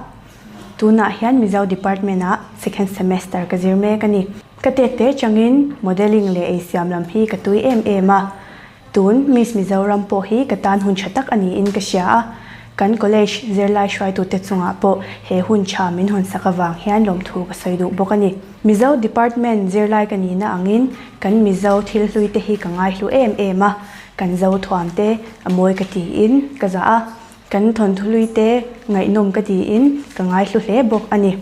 S13: Tunah hian Mizo Department-ah second semester ka zir mek a ni. Ka tet te changin modelling leh eisiam lam hi ka tui em em a. Tun Miss Mizoram pawh hi ka tan hun tha tak a niin ka hria a. Kan college zirlai hruaitute chungah pawh he hun tha min hawn sak avang hian lawmthu ka sawi duh bawk a ni. Mizo Department zirlai ka nihna angin kan Mizo thil hlui te hi ka ngaihlu em em a, kan zo thuam te a mawi ka tiin ka zah a, kan thawnthu hlui te ngaihnawm ka tiin ka ngaihlu hle bawk a ni.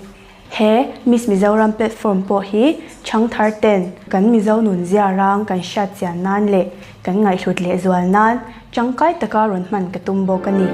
S13: He Miss Mizoram platform pawh hi chhangthar ten kan Mizo nun zia rang kan hriat chian nan leh kan ngaihhlut leh zual nan tangkai taka rawn hman ka tum bawk a ni.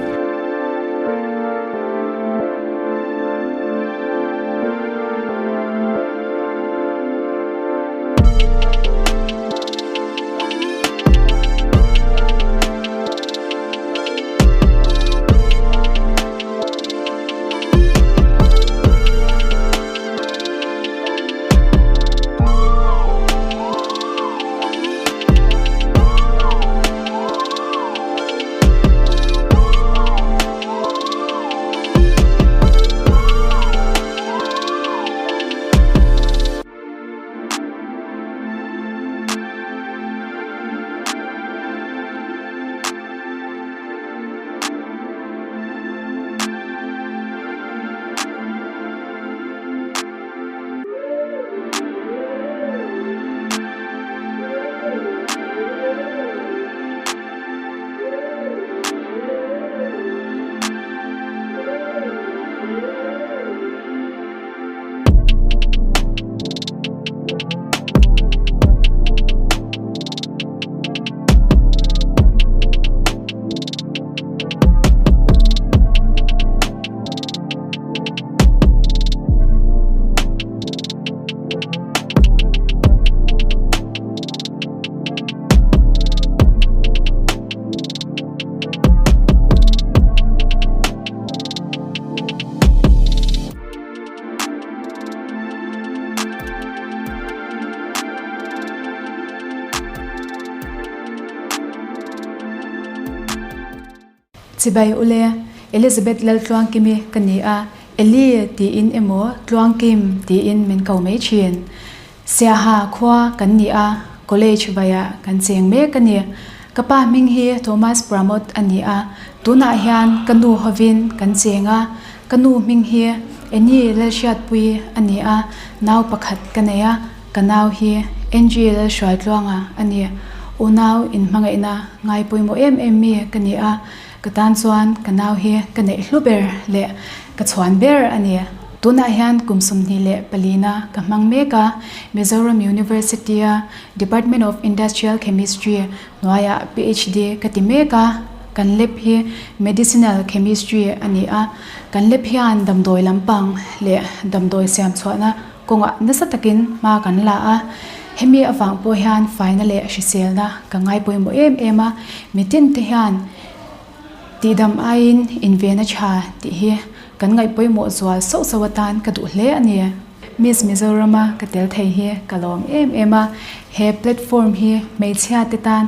S4: Chibai ule, Elizabeth Laltluangkimi ka ni a, Eli tiin emaw Tluangkim tiin min ko mai thin. Siaha khua kan ni a, college vaiah kan cheng mek a ni. Ka pa hming hi Thomas Pramod a ni a, tunah hian ka nu hovin kan cheng a, ka nu hming hi Annie Lalhriatpui a ni a, nau pakhat ka nei a, ka nau hi Angie Lalhruaitluanga a ni. Unau inhmangaihna ngai pawimawh em em mi ka ni a, Ka tan chuan ka nau hi ka neih hlu ber leh ka chhuan ber a ni. Tunah hian kum 24 na ka hmang mek a, Mizoram University-a Department of Industrial Chemistry hnuaiah PhD ka ti mek a, kan lab hi Medicinal Chemistry a ni a, kan lab hian damdawi lampang leh damdawi siam chhuahna kawngah nasa takin hma kan la a, hemi avang pawh hian faina leh hriselna ka ngai pawimawh em em a, mitin te hian tihdam aiin invena tha tih hi kan ngaih pawimawh zual sauh sauh atan ka duh hle a ni. Miss Mizorama ka tel thei hi ka lawm em em a, he platform hi hmeichhia te tan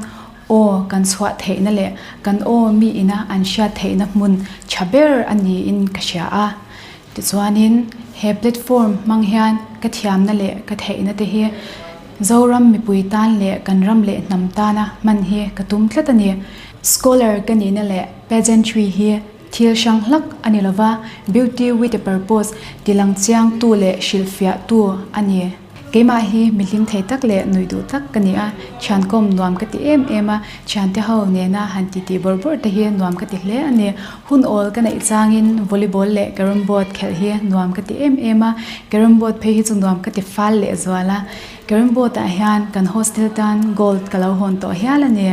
S4: aw kan chhuah theihna leh kan aw mi ina an hriat theihna hmun tha ber a niin ka hria a. Tichuanin, he platform hmang hian ka thiamna leh ka theihna te hi Zoram mipui tan leh kan ram leh hnam tana hman hi ka tum tlat a ni. Scholar ka nihna leh pageantry hi thil hrang hlak a ni lova, beauty with a purpose tilang chiangtu leh hrilhfiahtu a ni. Keimah hi mi hlim thei tak leh nuih duh tak ka ni a, thiankawm nuam ka ti em em a, thiante ho nena han titi bawrh bawrh te hi nuam ka ti hle a ni. Hun awl ka neih changin volleyball leh carrom board khelh hi nuam ka ti em em a, carrom board phei hi chu nuam ka ti fal leh zual a. Carrom board ah hian kan hostel tan gold ka lo hawn tawh hial a ni.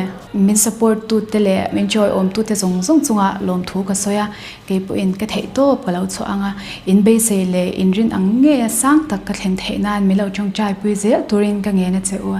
S4: Min support tute leh min chawiawm tute zawng zawng chungah lawmthu ka sawi a, Kei pawhin ka theih tawp ka lo chhuah ang a, in beisei leh in rin ang ngeia sang tak ka thlen theih nan min lo tawngtai pui zel turin ka ngen a che u.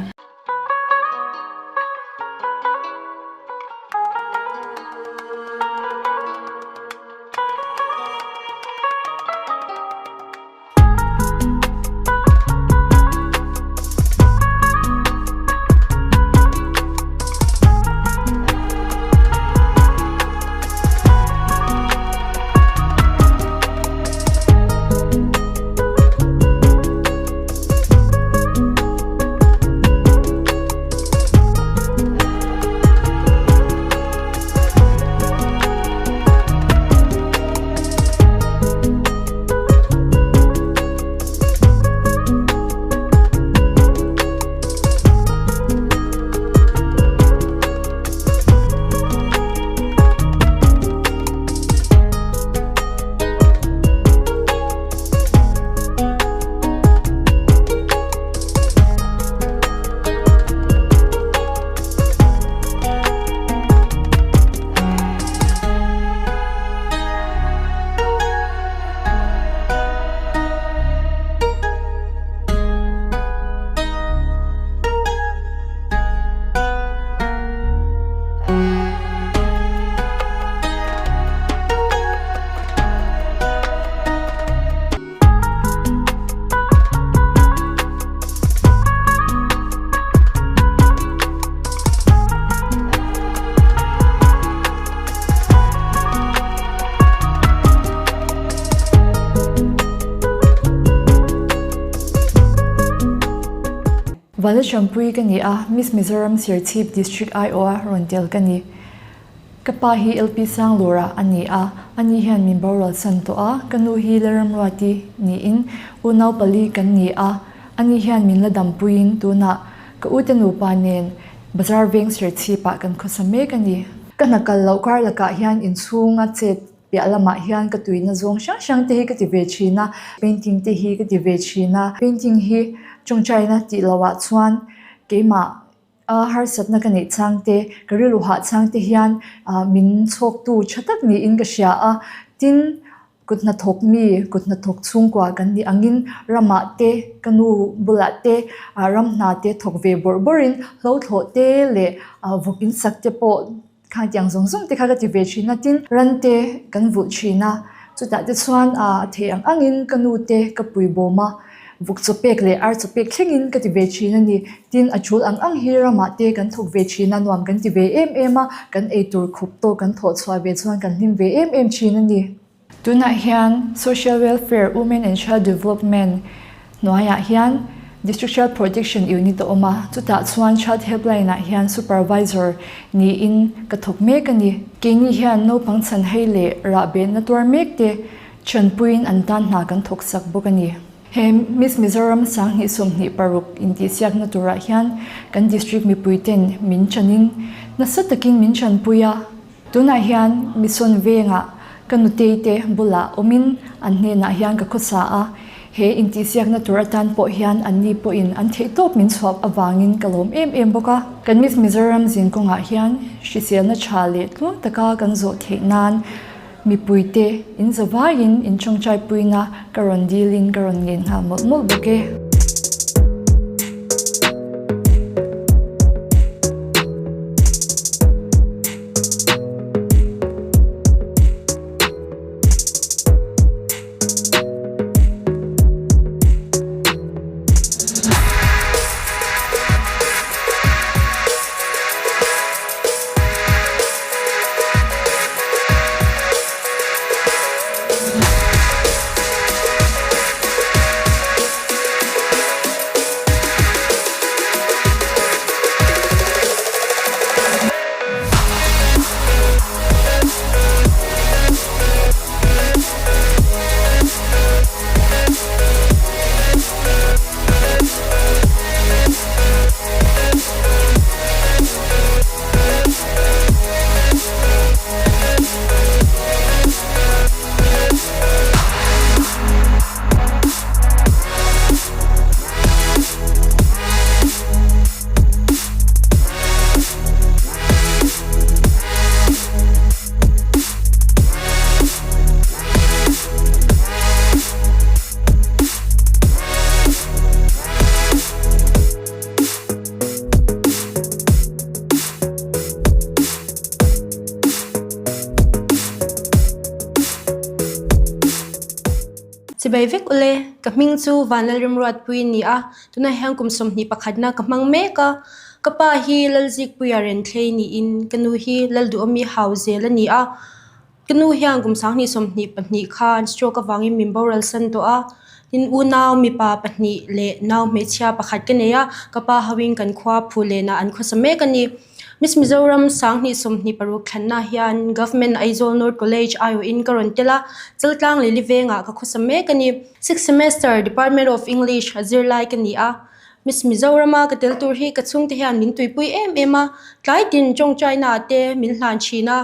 S15: Vanlalhrampui ka ni a, Miss Mizoram Serchhip District aiawha rawn tel ka ni. Ka pa hi LP Sanglura a ni a, ani hian min boralsan tawh a, ka nu hi Lalramruati niin unau pali kan ni a, ani hian min la dampuiin tunah ka ute nupa nen Bazar veng Serchhipah kan khawsa mek a ni. Ka hna kal loh kar lakah hian inchhunga chet piah lamah hian ka tuina zawng hrang hrang te hi ka ti ve thin a, painting te hi ka ti ve thin a, painting hi tawngtaina tih lohah chuan keimah A harsatna ka neih chang te, ka rilru hah chang te hian min chhawktu tha tak niin ka hria a. Tin, kut hnathawk mi, kut hnathawk chhungkua kan nih angin ramah te, ka nu bulah te, ram hna te thawk ve bawrh bawrhin hlothlawh te leh vawk in sak te pawh Khang tiang zawng zawng te kha ka ti ve thin a, tin ran te kan vulh thin a, chutah te chuan a thei ang angin ka nu te ka pui bawm a, Vawk chaw pek leh ar chaw pek thlengin ka ti ve thin a ni. Tin, a tul ang ang hi ramah te kan thawk ve thin a, nuam kan ti ve em em a, kan eitur khup tawk kan thawh chhuah ve chuan kan hlim ve em em thin a ni. Tunah hian Social Welfare, Women and Child Development hnuaiah hian District Child Protection Unit a awm a, chutah chuan Child Helpline ah hian Supervisor niin ka thawk mek a ni. Keini hian naupang chhanhei leh rahbehna tuar mek te Ṭanpuiin an tan hna kan thawk sak bawk a ni. He Miss Mizoram 2026 intihsiakna turah hian kan district mipuiten min ṭanin nasa takin min ṭanpui a. Tunah hian Mission Vengah ka nutei te bulah awmin an hnenah hian ka khawsa a. He intihsiakna tur atan pawh hian anni pawhin an theihtawp min chhuah avangin ka lawm em em bawk a. Kan Miss Mizoram zin kawngah hian hriselna ṭha leh tluang taka kan zawh theih nan Mipuite in zavaiin in tawngtaipuina ka rawn dilin ka rawn ngen nghal mawlh mawlh bawk e.
S16: Chibai vek ule, ka hming chu Vanlalrimruatpui a ni a, tunah hian kum 21 na ka hmang mek a, ka pa hi Lalzikpuia Renthlei niin ka nu hi Lalduhawmi Hauzel a ni a, Ka nu hian kum 2022 khan stroke avangin min boral san tawh a, tin unau mipa pahnih leh nau hmeichhia pakhat ka nei a, ka pa hoin kan khua phu lenah an khawsa mek a ni. Miss Mizoram 2026 thlanna hian Government Aizawl North College aiawhin ka rawn tel a, Chaltlang leh Livengah ka khawsa mek a ni. Sixth semester Department of English a zirlai ka ni a, Miss Mizorama ka tel tur hi ka chhungte hian min tuipui em em a, tlai tin tawngtaina te min hlan thin a,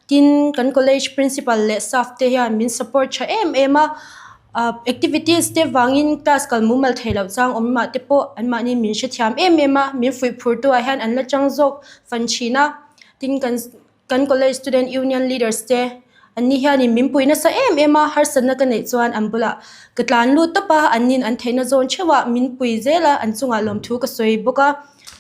S16: tin kan college principal leh staff te hian min support tha em em a, activities te vangin class kal mumal thei loh chang awm mah te pawh anmahni min hrethiam em em a, min fuih phur tu ah hian an la chang zawk fan thin a, tin kan Kan college student union leaders te an ni hianin min pui nasa em em a, harsatna ka neih chuan an bulah ka tlan lut tawp a, an nin an theihna zawn theuh ah min pui zel a, an chungah lawmthu ka sawi bawk a.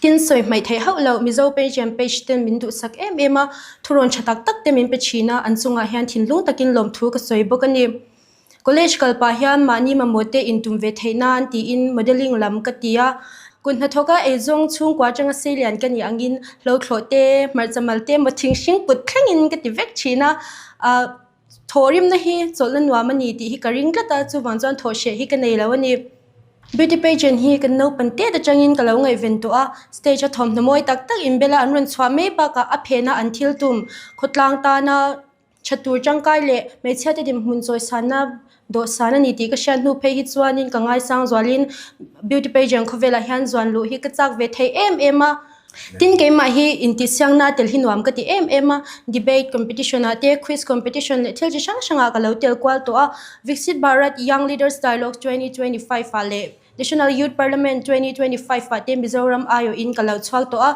S16: Tin, sawi hmaih theih hauh loh Mizo page and page ten min duhsak em em a, thurawn tha tak tak te min pe thin a, an chungah hian thinlung takin lawmthu ka sawi bawk a ni. College kal pah hian mahni mamawh te intum ve theih nan tiin modelling lam ka ti a. Kut hnathawka eizawng chhungkua atanga seilian ka nih angin hlothlawh te, hmarcha mal te maw thing hring put thlengin ka ti vek thin a. Ahh thawhrimna hi chawlhna nuam a ni tih hi ka ring tlat a, chuvang chuan thawhhreh hi ka nei lo a ni. Beauty pageant hi kan naupang tet atangin ka lo ngaihven tawh a, stage a thawmhnaw mawi tak tak inbela an rawn chhuah mai bakah a phena an thil tum khawtlang tana Tha tur tangkai leh hmeichhia te dinhmun chawisanna dawhsan a ni tih ka hriat hnu phei hi chuanin ka ngaisang zualin beauty pageant khawvelah hian zuan luh hi ka chak ve thei em em a. Tin keimah hi intihsiakna tel hi nuam ka ti em em a, debate competition ah te quiz competition leh thil chi hrang hrangah ka lo tel kual tawh a, Viksit Bharat Young Leaders Dialogue 2025 ah leh National Youth Parliament 2025 ah te Mizoram aiawhin ka lo chhuak tawh a,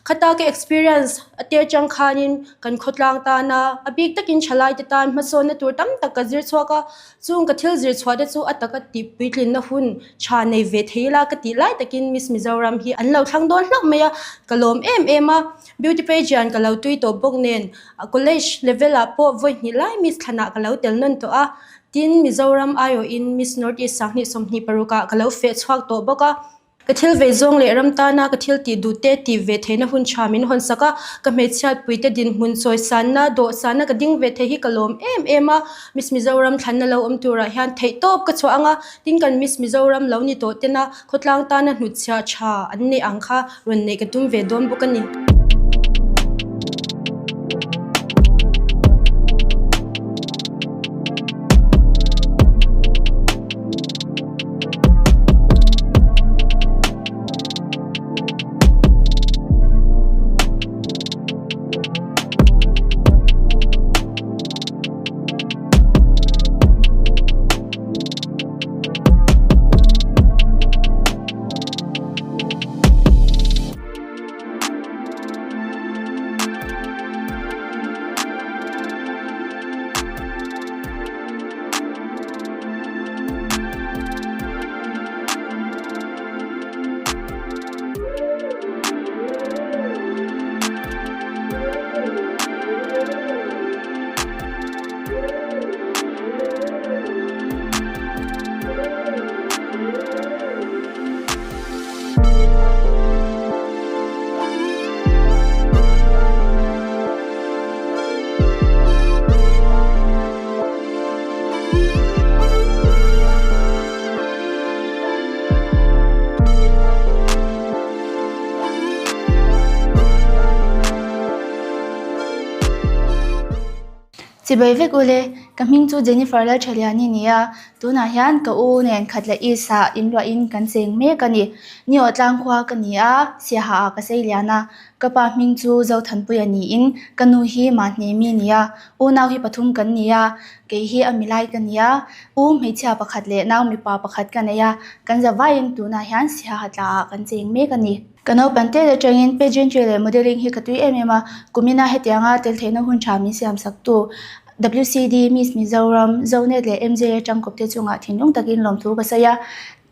S16: khata ka experience a te atang khanin kan khawtlang tana a bik takin thalai te tan hmasawnna tur tam tak ka zir chhuak a, chung ka thil zir chhuah te chu a taka tih puitlinna hun tha nei ve thei ila ka tih lai takin Miss Mizoram hi an lo thlang dawn hlauh mai a, ka lawm em em a, Beauty Pageant ka lo tui tawh bawk nen college level ah pawh vawi hnih lai Miss thlanah ka lo tel nawn tawh a. Tin, Mizoram aiawhin Miss North East 2026 ah ka lo feh chhuak tawh bawk a. Ka thil vei zawng leh ram tana ka thil tih duh te tih ve theihna hun tha min hawn sak a, ka hmeichhiatpui te dinhmun chawi sanna, dawh sanna ka ding ve thei hi ka lawm em em a. Miss Mizoram thlanna lo awm turah hian theihtawp ka chhuah ang a, tin kan Miss Mizoram lo ni tawh tena khawtlang tana hnutchhiah tha an neih ang kha rawn neih ka tum ve dawn bawk a ni.
S17: Chibai vek ule, ka hming chu Jennifer Lalthaliani ni a, tunah hian ka u nen Khatla East ah inluahin kan cheng mek a ni. Niawh tlang khua ka ni a, Siaha ah ka sei lian a, ka pa hming chu Zothanpuia niin ka nu hi Mahnemi ni a, unau hi pathum kan ni a, kei hi a milai ka ni a, u hmeichhia pakhat leh nau mipa pakhat ka nei a, kan zavaiin tunah hian Siaha tla ah kan cheng mek a ni. Ka naupang tel atangin pageantry leh modelling hi ka tui em em a, kumina hetianga tel theihna hun tha min siam saktu WCD, Miss Mizoram, Zonet leh MJ atang kawpte chungah thinlung takin lawmthu ka sawi a.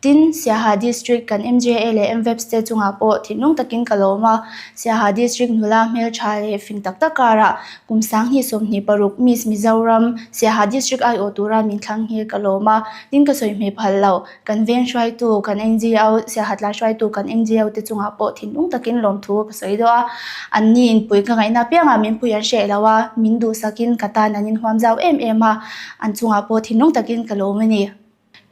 S17: Tin, Siaha District kan MJA leh MVEPS te chungah pawh thinlung takin ka lawm a. Siaha District nula hmeltha leh fing tak tak karah kum 2026 Miss Mizoram Siaha District aiawh tura min thlang hi ka lawm a. Tin, ka sawi hmeh phal lo. Kan veng hruaitu, kan NGO, Siaha tla hruaitu kan NGO te chungah pawh thinlung takin lawmthu ka sawi deuh a. Anni inpui ka ngaihna apiangah min pui an hreh lo a, min duhsakin ka tan an inhuam zau em em a. An chungah pawh thinlung takin ka lawm a ni.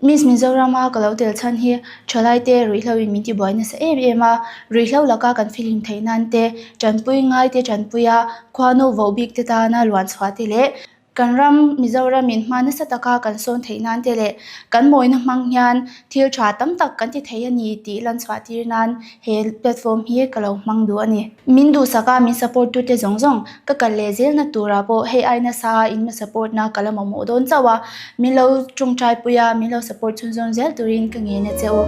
S17: Miss Mizorama ka lo tel chhan hi thalaite ruihhlo in min tibuai nasa em em a, ruihhlo laka kan fihlim theih nan te, tanpui ngai te tanpui a, khuanu voh bik te tana luan chhuah te leh kan ram Mizoram in hma nasa taka kan sawn theih nan te leh kan mawina hmang hian thil tha tam tak kan ti thei a ni tih lan chhuah tir nan he platform hi ka lo hmang duh a ni. Min duhsak a, min support tute zawng zawng ka kal leh zelna turah pawh hei ai nasa a in ma support na ka la mamawh dawn chauh a, min lo tawngtai pui a, min lo support chhunzawm zel turin ka ngen a che u.